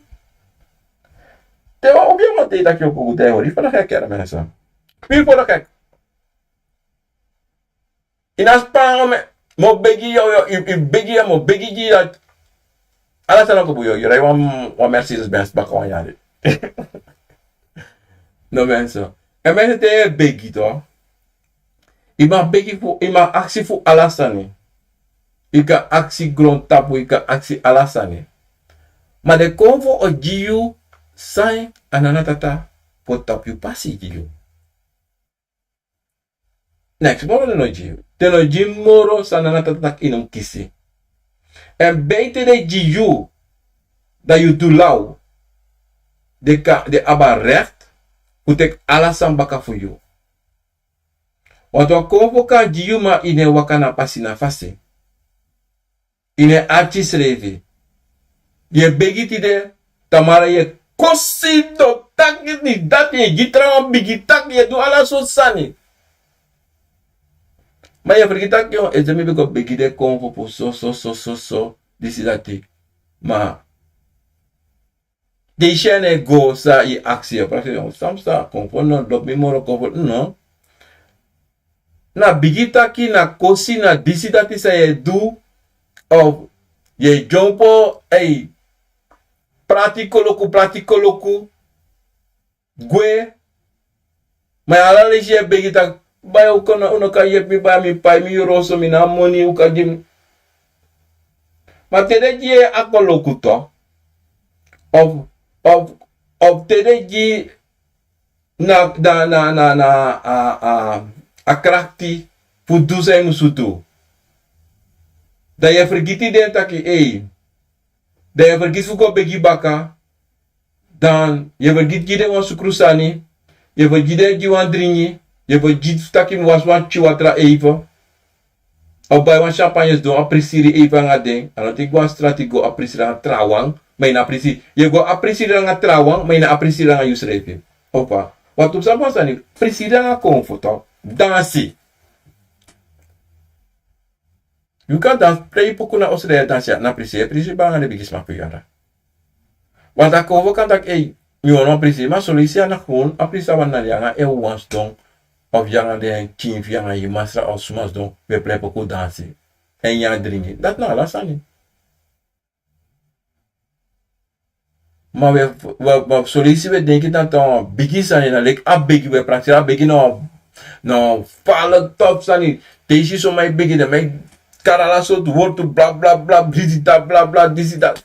Te wan obiaman te yu taki yu kon gudu, yu e hori fu na gek, yara mensen. Pil fu na gek. Yu no span, mi o, mi o begi yu, yu, yu, yu begi yu, mi o begi gi yu. Ala sani o go bun, yu, yu rij wan, wan Mercedes Benz baka wan yari. No mensen. En mensen te yu e begi toch. Yu mag begi fu, yu mag aksi fu ala sani. Yu kan aksi grontapu, yu kan aksi ala sani. Ma den konfo o gi yu san a Nana Tata poti tapu yu pasi gi yu. Neks moro den no gi yu. Den no gi moro san a Nana Tata taki yu no mus kisi. En beti den gi yu, dan yu du law. Den kan, den abi a recht fu teki ala sani baka fu yu. Want wan konfo kan gi yu, ma yu no e waka na a pasi na fasi. Yu no e arki yusrefi. Yu e begi tide, tamara yu e kon sidon taki disi dati, yu e gi trawan bigi taki, yu e du ala sortu sani. Ma yu e fergiti taki, yu, ete mi ben go begi den konfo fu so, so, so, so, so, disi dati. Ma den sani e go san yu aksi, yu e prakseri, yu, san mi sa konfo no lobi mi moro, konfo no. Na bigi taki, na kosi, na disi dati san yu e du, of yu e dyompo, ei, prati koloku, prati koloku, gwe. Ma yu ala leisi yu e begi taki, bai, un no, un no kan yepi mi, bai, mi pai mi yuru oso, mi no abi moni, un kan gi mi. Ma te den gi yu a koloku toch. Of, of, of te den gi na, na, na, na, na, a, a, a krakti fu du san yu musu du. Dan yu e fergiti den taki, ei. Dan yu e fergiti fu go begi baka. Dan yu e fergiti gi den wan sukru sani. Yu e fergiti gi den wan dringi. Yu e fergiti fu taki mi wasi wan pikin watra even. Of bai wan champagne sidon, apprecieri even nanga den. A no taki go a strati go apprecieri nanga trawan, ma yu no apprecieri. Yu e go apprecieri nanga trawan, ma yu no apprecieri nanga yusrefi. Opa. Want tu sabi wan sani, apprecieri nanga konfo toch. Dansi. Yu kan dansi, prei puku na oso, dan yu dansi, na apprecieri, apprecieri baka nanga den bigisma fu yu yara. Want a konfo kan taki, ei, mi wani wan prisi. Ma son leisi a na gewoon a prisi, a wani na yu nanga en wawan sidon, of yu nanga den pikin fu yu, yu nanga yu masra, of suma sidon, wi e prei puku dansi. En yu e dringi. Dati na ala sani. Ma wi e, wi e, wi e, son leisi wi e denki dati na wan bigi sani, na leki a begi, wi e prakseri a begi na wan, na wan fala top sani. Te yu si son man e begi, den man e kari ala sortu wortu, bla, bla, bla, disi, dati, bla, bla, disi, dati.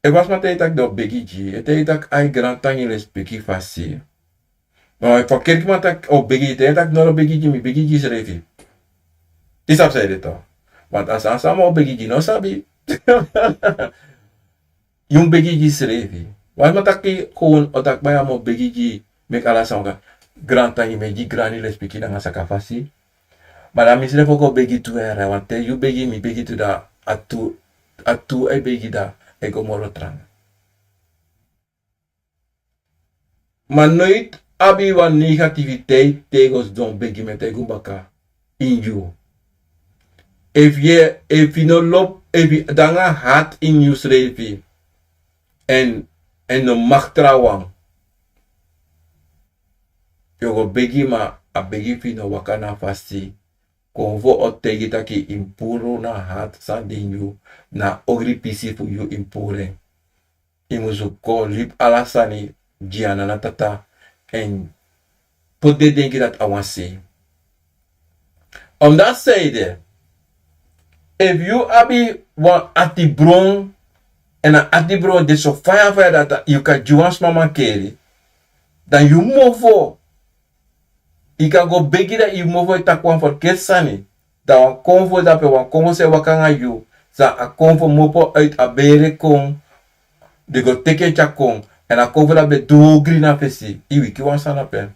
Efu wan sma taigi yu taki den o begi gi yu, e taigi yu taki ai, grantangi, lespeki, fasi. Ma fu a kerkiman taki o begi gi, te en taki no, no begi gi mi, begi gi srefi. Yu sabi san ede to. Want a sani san mi o begi gi no sabi. Yu mus begi gi srefi. Wan sma taki kon o taki baya mi o begi gi, meki ala sani waka. Grantangi, mi e gi grani lespeki nanga saka fasi. Ma dan misrefi o go begi tu, ere, want te yu begi, mi begi tu, dan a tu, a tu e begi, dan e go moro tranga. Ma noiti abi wan negativiteit te yu go sidon begi, mi e taigi unu baka, ini yu. Efu yu, efu yu no lobi, efu yu de nanga hati ini yusrefi, èn, èn no mag trawan, yu o go begi, ma a begi fu yu no waka na a fasi. Konfo o taigi taki yu mus puru na a hati san de ini yu, na a ogri pisi fu yu yu mus puru en. Yu musu kon libi ala sani gi a nana tata, èn poti den denki dati a wan sei. Omdati san ede, efu yu abi wan atibron, èn a atibron de so faya faya dati yu kan gi wan sma mankeri, dan yu mofo, yu kan go begi, dan yu mofo e taki wan ferketi sani. Dan wan konfo de dape, wan konfo san e waka nanga yu, san a konfo mopo uit a bere kon, den go teki en tyari kon, èn a konfo dati ben du ogri na fesi, yu wiki wan sani dape.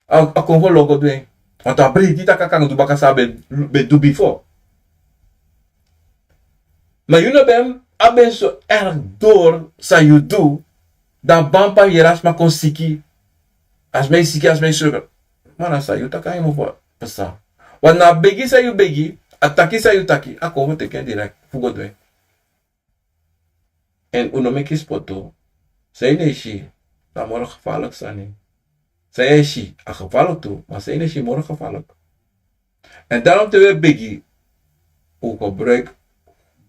A, a konfo lon go du en. Want a breiti taki a kan du baka san a ben, ben du bifo. Ma yu no ben abi en so erg doro san yu du, dan bampa yere a sma kon siki. A sma e siki, a sma e suffer. Ma na san yu taki a yu mofo pasa. Want na a begi san yu begi, a taki san yu taki, a konfo teki en direkt fu go du en. Èn un no meki spotu. San yu no e si, na moro gevaarlijk sani. San yu e si, a gevaarlijk tu, ma san yu no e si, moro gevaarlijk. Èn daarom te wi e begi, un gebruik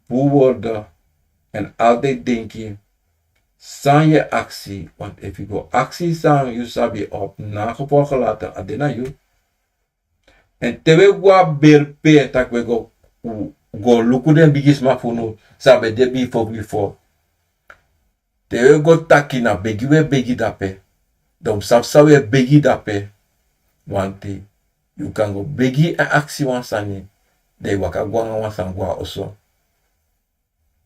bun woorden èn altijd denki san yu e aksi, want efu yu go aksi san yu sabi, op nagevolgen later a de na yu. Èn te wi e go a beri pe, taki wi e go, go luku den bigisma fu unu san ben de bifo bifo. Te wi e go taki na begi wi e begi dape, dan un mus sabi san wi e begi dape. Want yu kan go begi èn aksi wan sani, dan yu waka go nanga wan sani go na oso.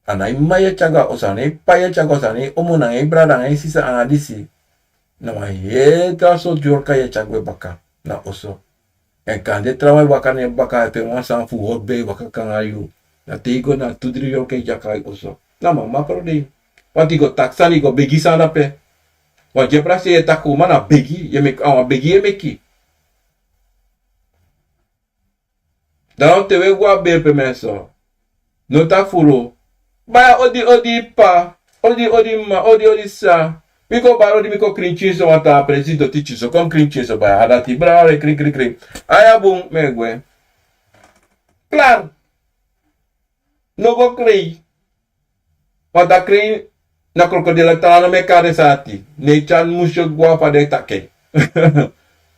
A na yu mama yu e tyari go na oso, a na yu p'pa yu e tyari go na oso, a na yu omu nanga yu brada nanga yu sisa nanga disi. Na wan heri tra sortu yorka yu e tyari gwe baka na oso. Èn kande trawan e waka na en baka, efu en wan sani fu hori ben e waka kon nanga yu. Na te yu go na tu dri yorka yu tyari kon na yu oso. Na mama problem. Want yu go taki sani, yu go begi sani dape. Want yu e prakseri, yu e taki uman na begi yu e meki, a wan begi yu e meki. Dan te wi e go a beri pe, mi e so. No taki furu. Baya, odi odi p'pa, odi odi m'ma, odi odi sisa. Mi kon bari odi, mi kon krin tyin so, want a presi doti tyin so, kon krin tyin so baya. A dati brada, krin krin krin. Aya bun, mi e gwe. Klaar. No go krei. Want a krei na krokodil, a tra no meki a de sani. Ne tyan musu go a fa den taki.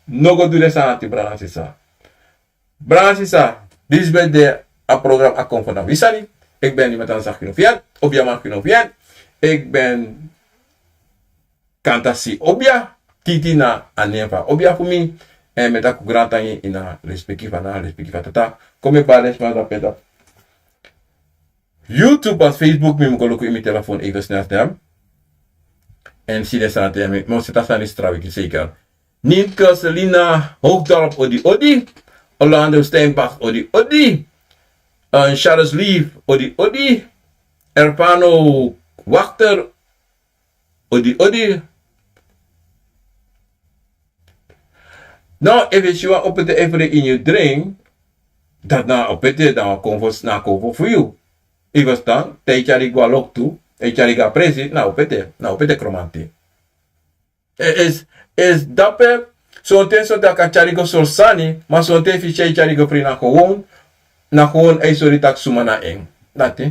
No go du den sani, brada sisa. Brada sisa, disi ben de a program A Konfo na Wi Sani. Ik ben niemand anders dan Gino Fiat, of Yaman Gino Fiat. Ik ben Kantasi Obia, Titi na a nen fu a obia fu mi. Èn mi e taki grantangi ini a respeki fu a nana, respeki fu a tata. Kon mi e bari den sma dape, dati YouTube, als Facebook, mi mu go luku ini mi telefon even snel snel. Èn si den sani, mi mu seti a sani strawiki zeker. Nienke Selina Hoogdorp, odi odi. Orlando Steinbach, odi odi. Eh, Charles Lief, odi odi. Erfano Wachter, odi odi. No, efu yu si wan opete efere ini yu dren, dati na opete, dan a konfo, na a konfo fu yu. Yu ferstan, te yu tyari go a loktu, te yu tyari go a presi, na opete, na opete kromanti. E, esi, esi dape, sonten, sonten a kan tyari go sortu sani, ma sonten efu yu si a e tyari go fri, na gewoon, na gewoon a e sori taki suma na en. Dati.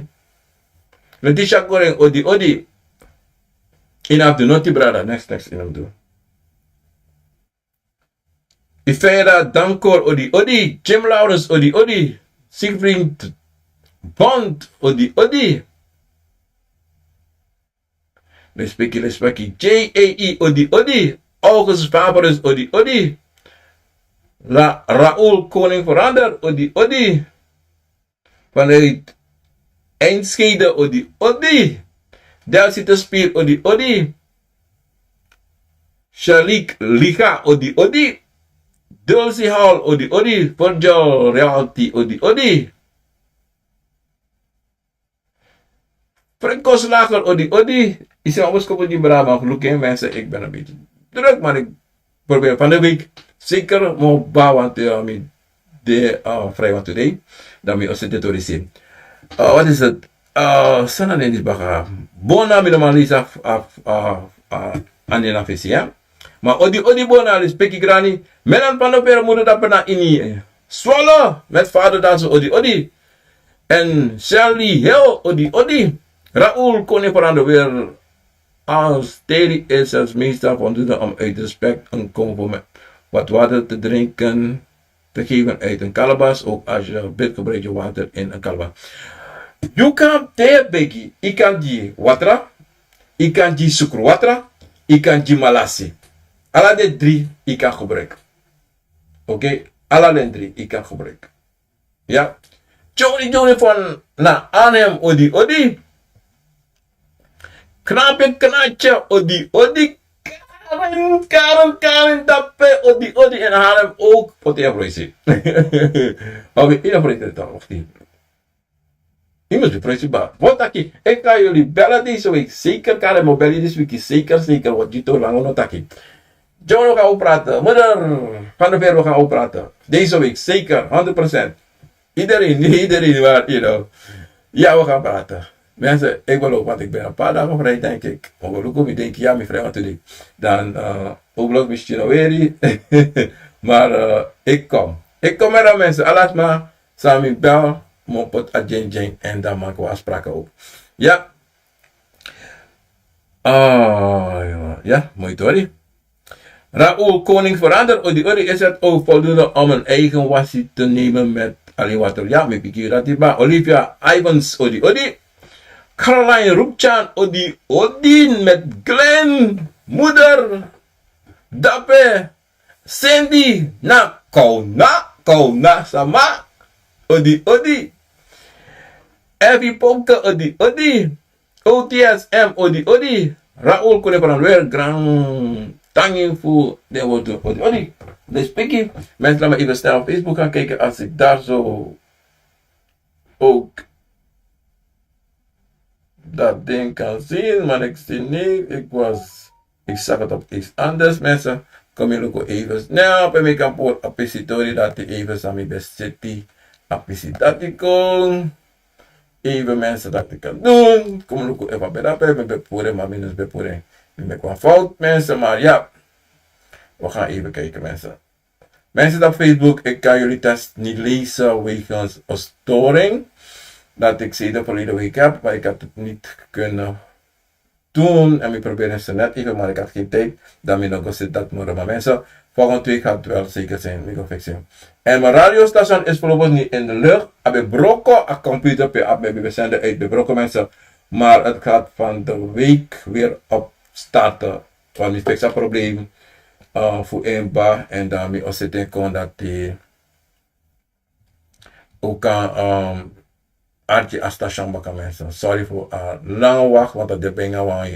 Letitia Goren, odi odi. Yu no abi du noti, brada. Next, next, yu no abi du. Ifeira Dankor, odi odi. Jim Lawrence, odi odi. Siegfried Bond, odi odi. Respeki, respeki. J A E, odi odi. August Fabrus, odi odi. La Raoul Koning Verander, odi odi. Vanuit Enschede, odi odi. Delcy Tespir, odi odi. Shalik Liga, odi odi. Dulcie Hall, odi odi. Virgil Realty, odi odi. Franco Slager, odi odi. Isi ma boskopu di brama luke mensen, ik ben een beetje druk, maar ik probeer van de week zeker mo bawan te mi de uh, vrij want today. Dan mi osete torisi. Uh, wat is het? Uh, sana neni baka. Bona mi normalis af af af uh, anena fesi, ya. Ma odi odi bona respeki grani. Melan pano per mudu da pena ini. Swallow met vader dan so odi odi. En Shelly Hill, odi odi. Raoul Koning Veranda weer als steady is als meestal voldoende om uit respect een komvo met wat water te drinken, te geven uit een kalabas. Ook als je bidt, gebruik je water in een kalabas. You kan te begi, ikan di watra, ikan di sukru watra, ikan di malasi. Ala de drie ikan gebruik. Oké, ala den drie ikan gebruik. Ya. Joni Joni van na Arnhem, odi odi. Knape Knatje, odi odi. Karen Karen Karen Tappe, odi odi. En Arnhem ook. Pote ya vreisi. Oké, ina vreisi toch of niet? Imus di vreisi ba. Wat taki? Ik ga jullie bellen deze week. Zeker, Karen, mo beli this week. Zeker, zeker. Wat je toch lang no taki. John, we gaan ook praten. Moeder van de Veer, we gaan ook praten. Deze week, zeker, honderd procent. Iedereen, iedereen waar, you know. Ja, we gaan praten. Mensen, ik wil ook, want ik ben een paar dagen vrij, denk ik. Maar we lopen, ik denk, ja, mijn vrij, want today. Dan, uh, ook nog misschien alweer. Maar uh, ik kom. Ik kom er aan, mensen. Alles maar, sami bel, mo pot a djeng djeng. En dan maken we afspraken ook. Ja. Ah, ja, mooi tori. Raoul Koning Verander, odi odi, is het ook voldoende om een eigen wasi te nemen met alleen water? Ja, mi piki dat die ba. Olivia Ivans, odi odi. Caroline Rupchan, odi odi, met Glenn, moeder, Dape, Cindy, na Kauna, Kauna sama, odi odi. Evi Pomke, odi odi. O T S M, odi odi. Raoul Koneparan weer, gran tangi fu den wortu, odi odi. Dus piki, mensen, laat me even snel op Facebook gaan kijken als ik daar zo ook dat ding kan zien, maar ik zie niet. Ik was, ik zag het op iets anders, mensen. Kom je luku even snel, pe mi kan put a pisi tori dati even sami besiti. A pisi dati kon. Even mensen dat ik kan doen. Kom luku even bij dat bij me bepure, maar minus bepure. Ik maak een fout, mensen, maar ja. We gaan even kijken, mensen. Mensen op Facebook, ik kan jullie test niet lezen wegens een storing. Dat ik sinds de verleden week heb, maar ik had het niet kunnen doen. En ik probeerde ze net even, maar ik had geen tijd. Dan mi no go zit dat moro, maar mensen, volgende week gaat het wel zeker zijn, mi go fixen. En mijn radiostation is voorlopig niet in de lucht. A ben broko, a computer pe a ben bezende uit ben broko, mensen. Maar het gaat van de week weer opstarten. Want mi fix a probleem uh, fu en ba, en dan mi o seti en kon dati u kan um, arki a station baka, mensen. Sorry voor a lange wacht, want dat de benga wan,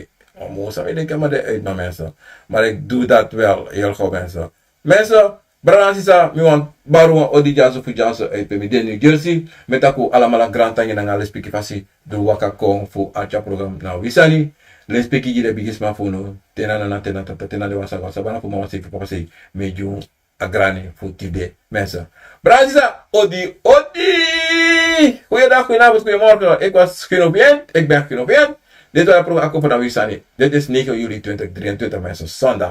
mo sa mi denki a man de uit, maar mensen. Maar ik doe dat wel heel goed, mensen. Mensen, brada nanga sisa, mi wani bari wan odi dyaso fu dyaso uit pe mi de, New Jersey. Mi e taki un alamala grantangi nanga lespeki fasi di un waka kon fu arki a program na wi sani. Lespeki gi den bigisma fu unu, te na nana, te na tata, te na den wan saka, wan sabana fu mama sei, fu papa sei. Mi e gi un a grani fu tide, mensen. Brada nanga sisa, odi odi. Goeiedag, goedenavond, goeiemorgen. Ik was Gino Vient, ik ben Gino Vient. Dit was het programma Akko van Wisani. Dit is negen juli twintig drieëntwintig, mensen, zondag.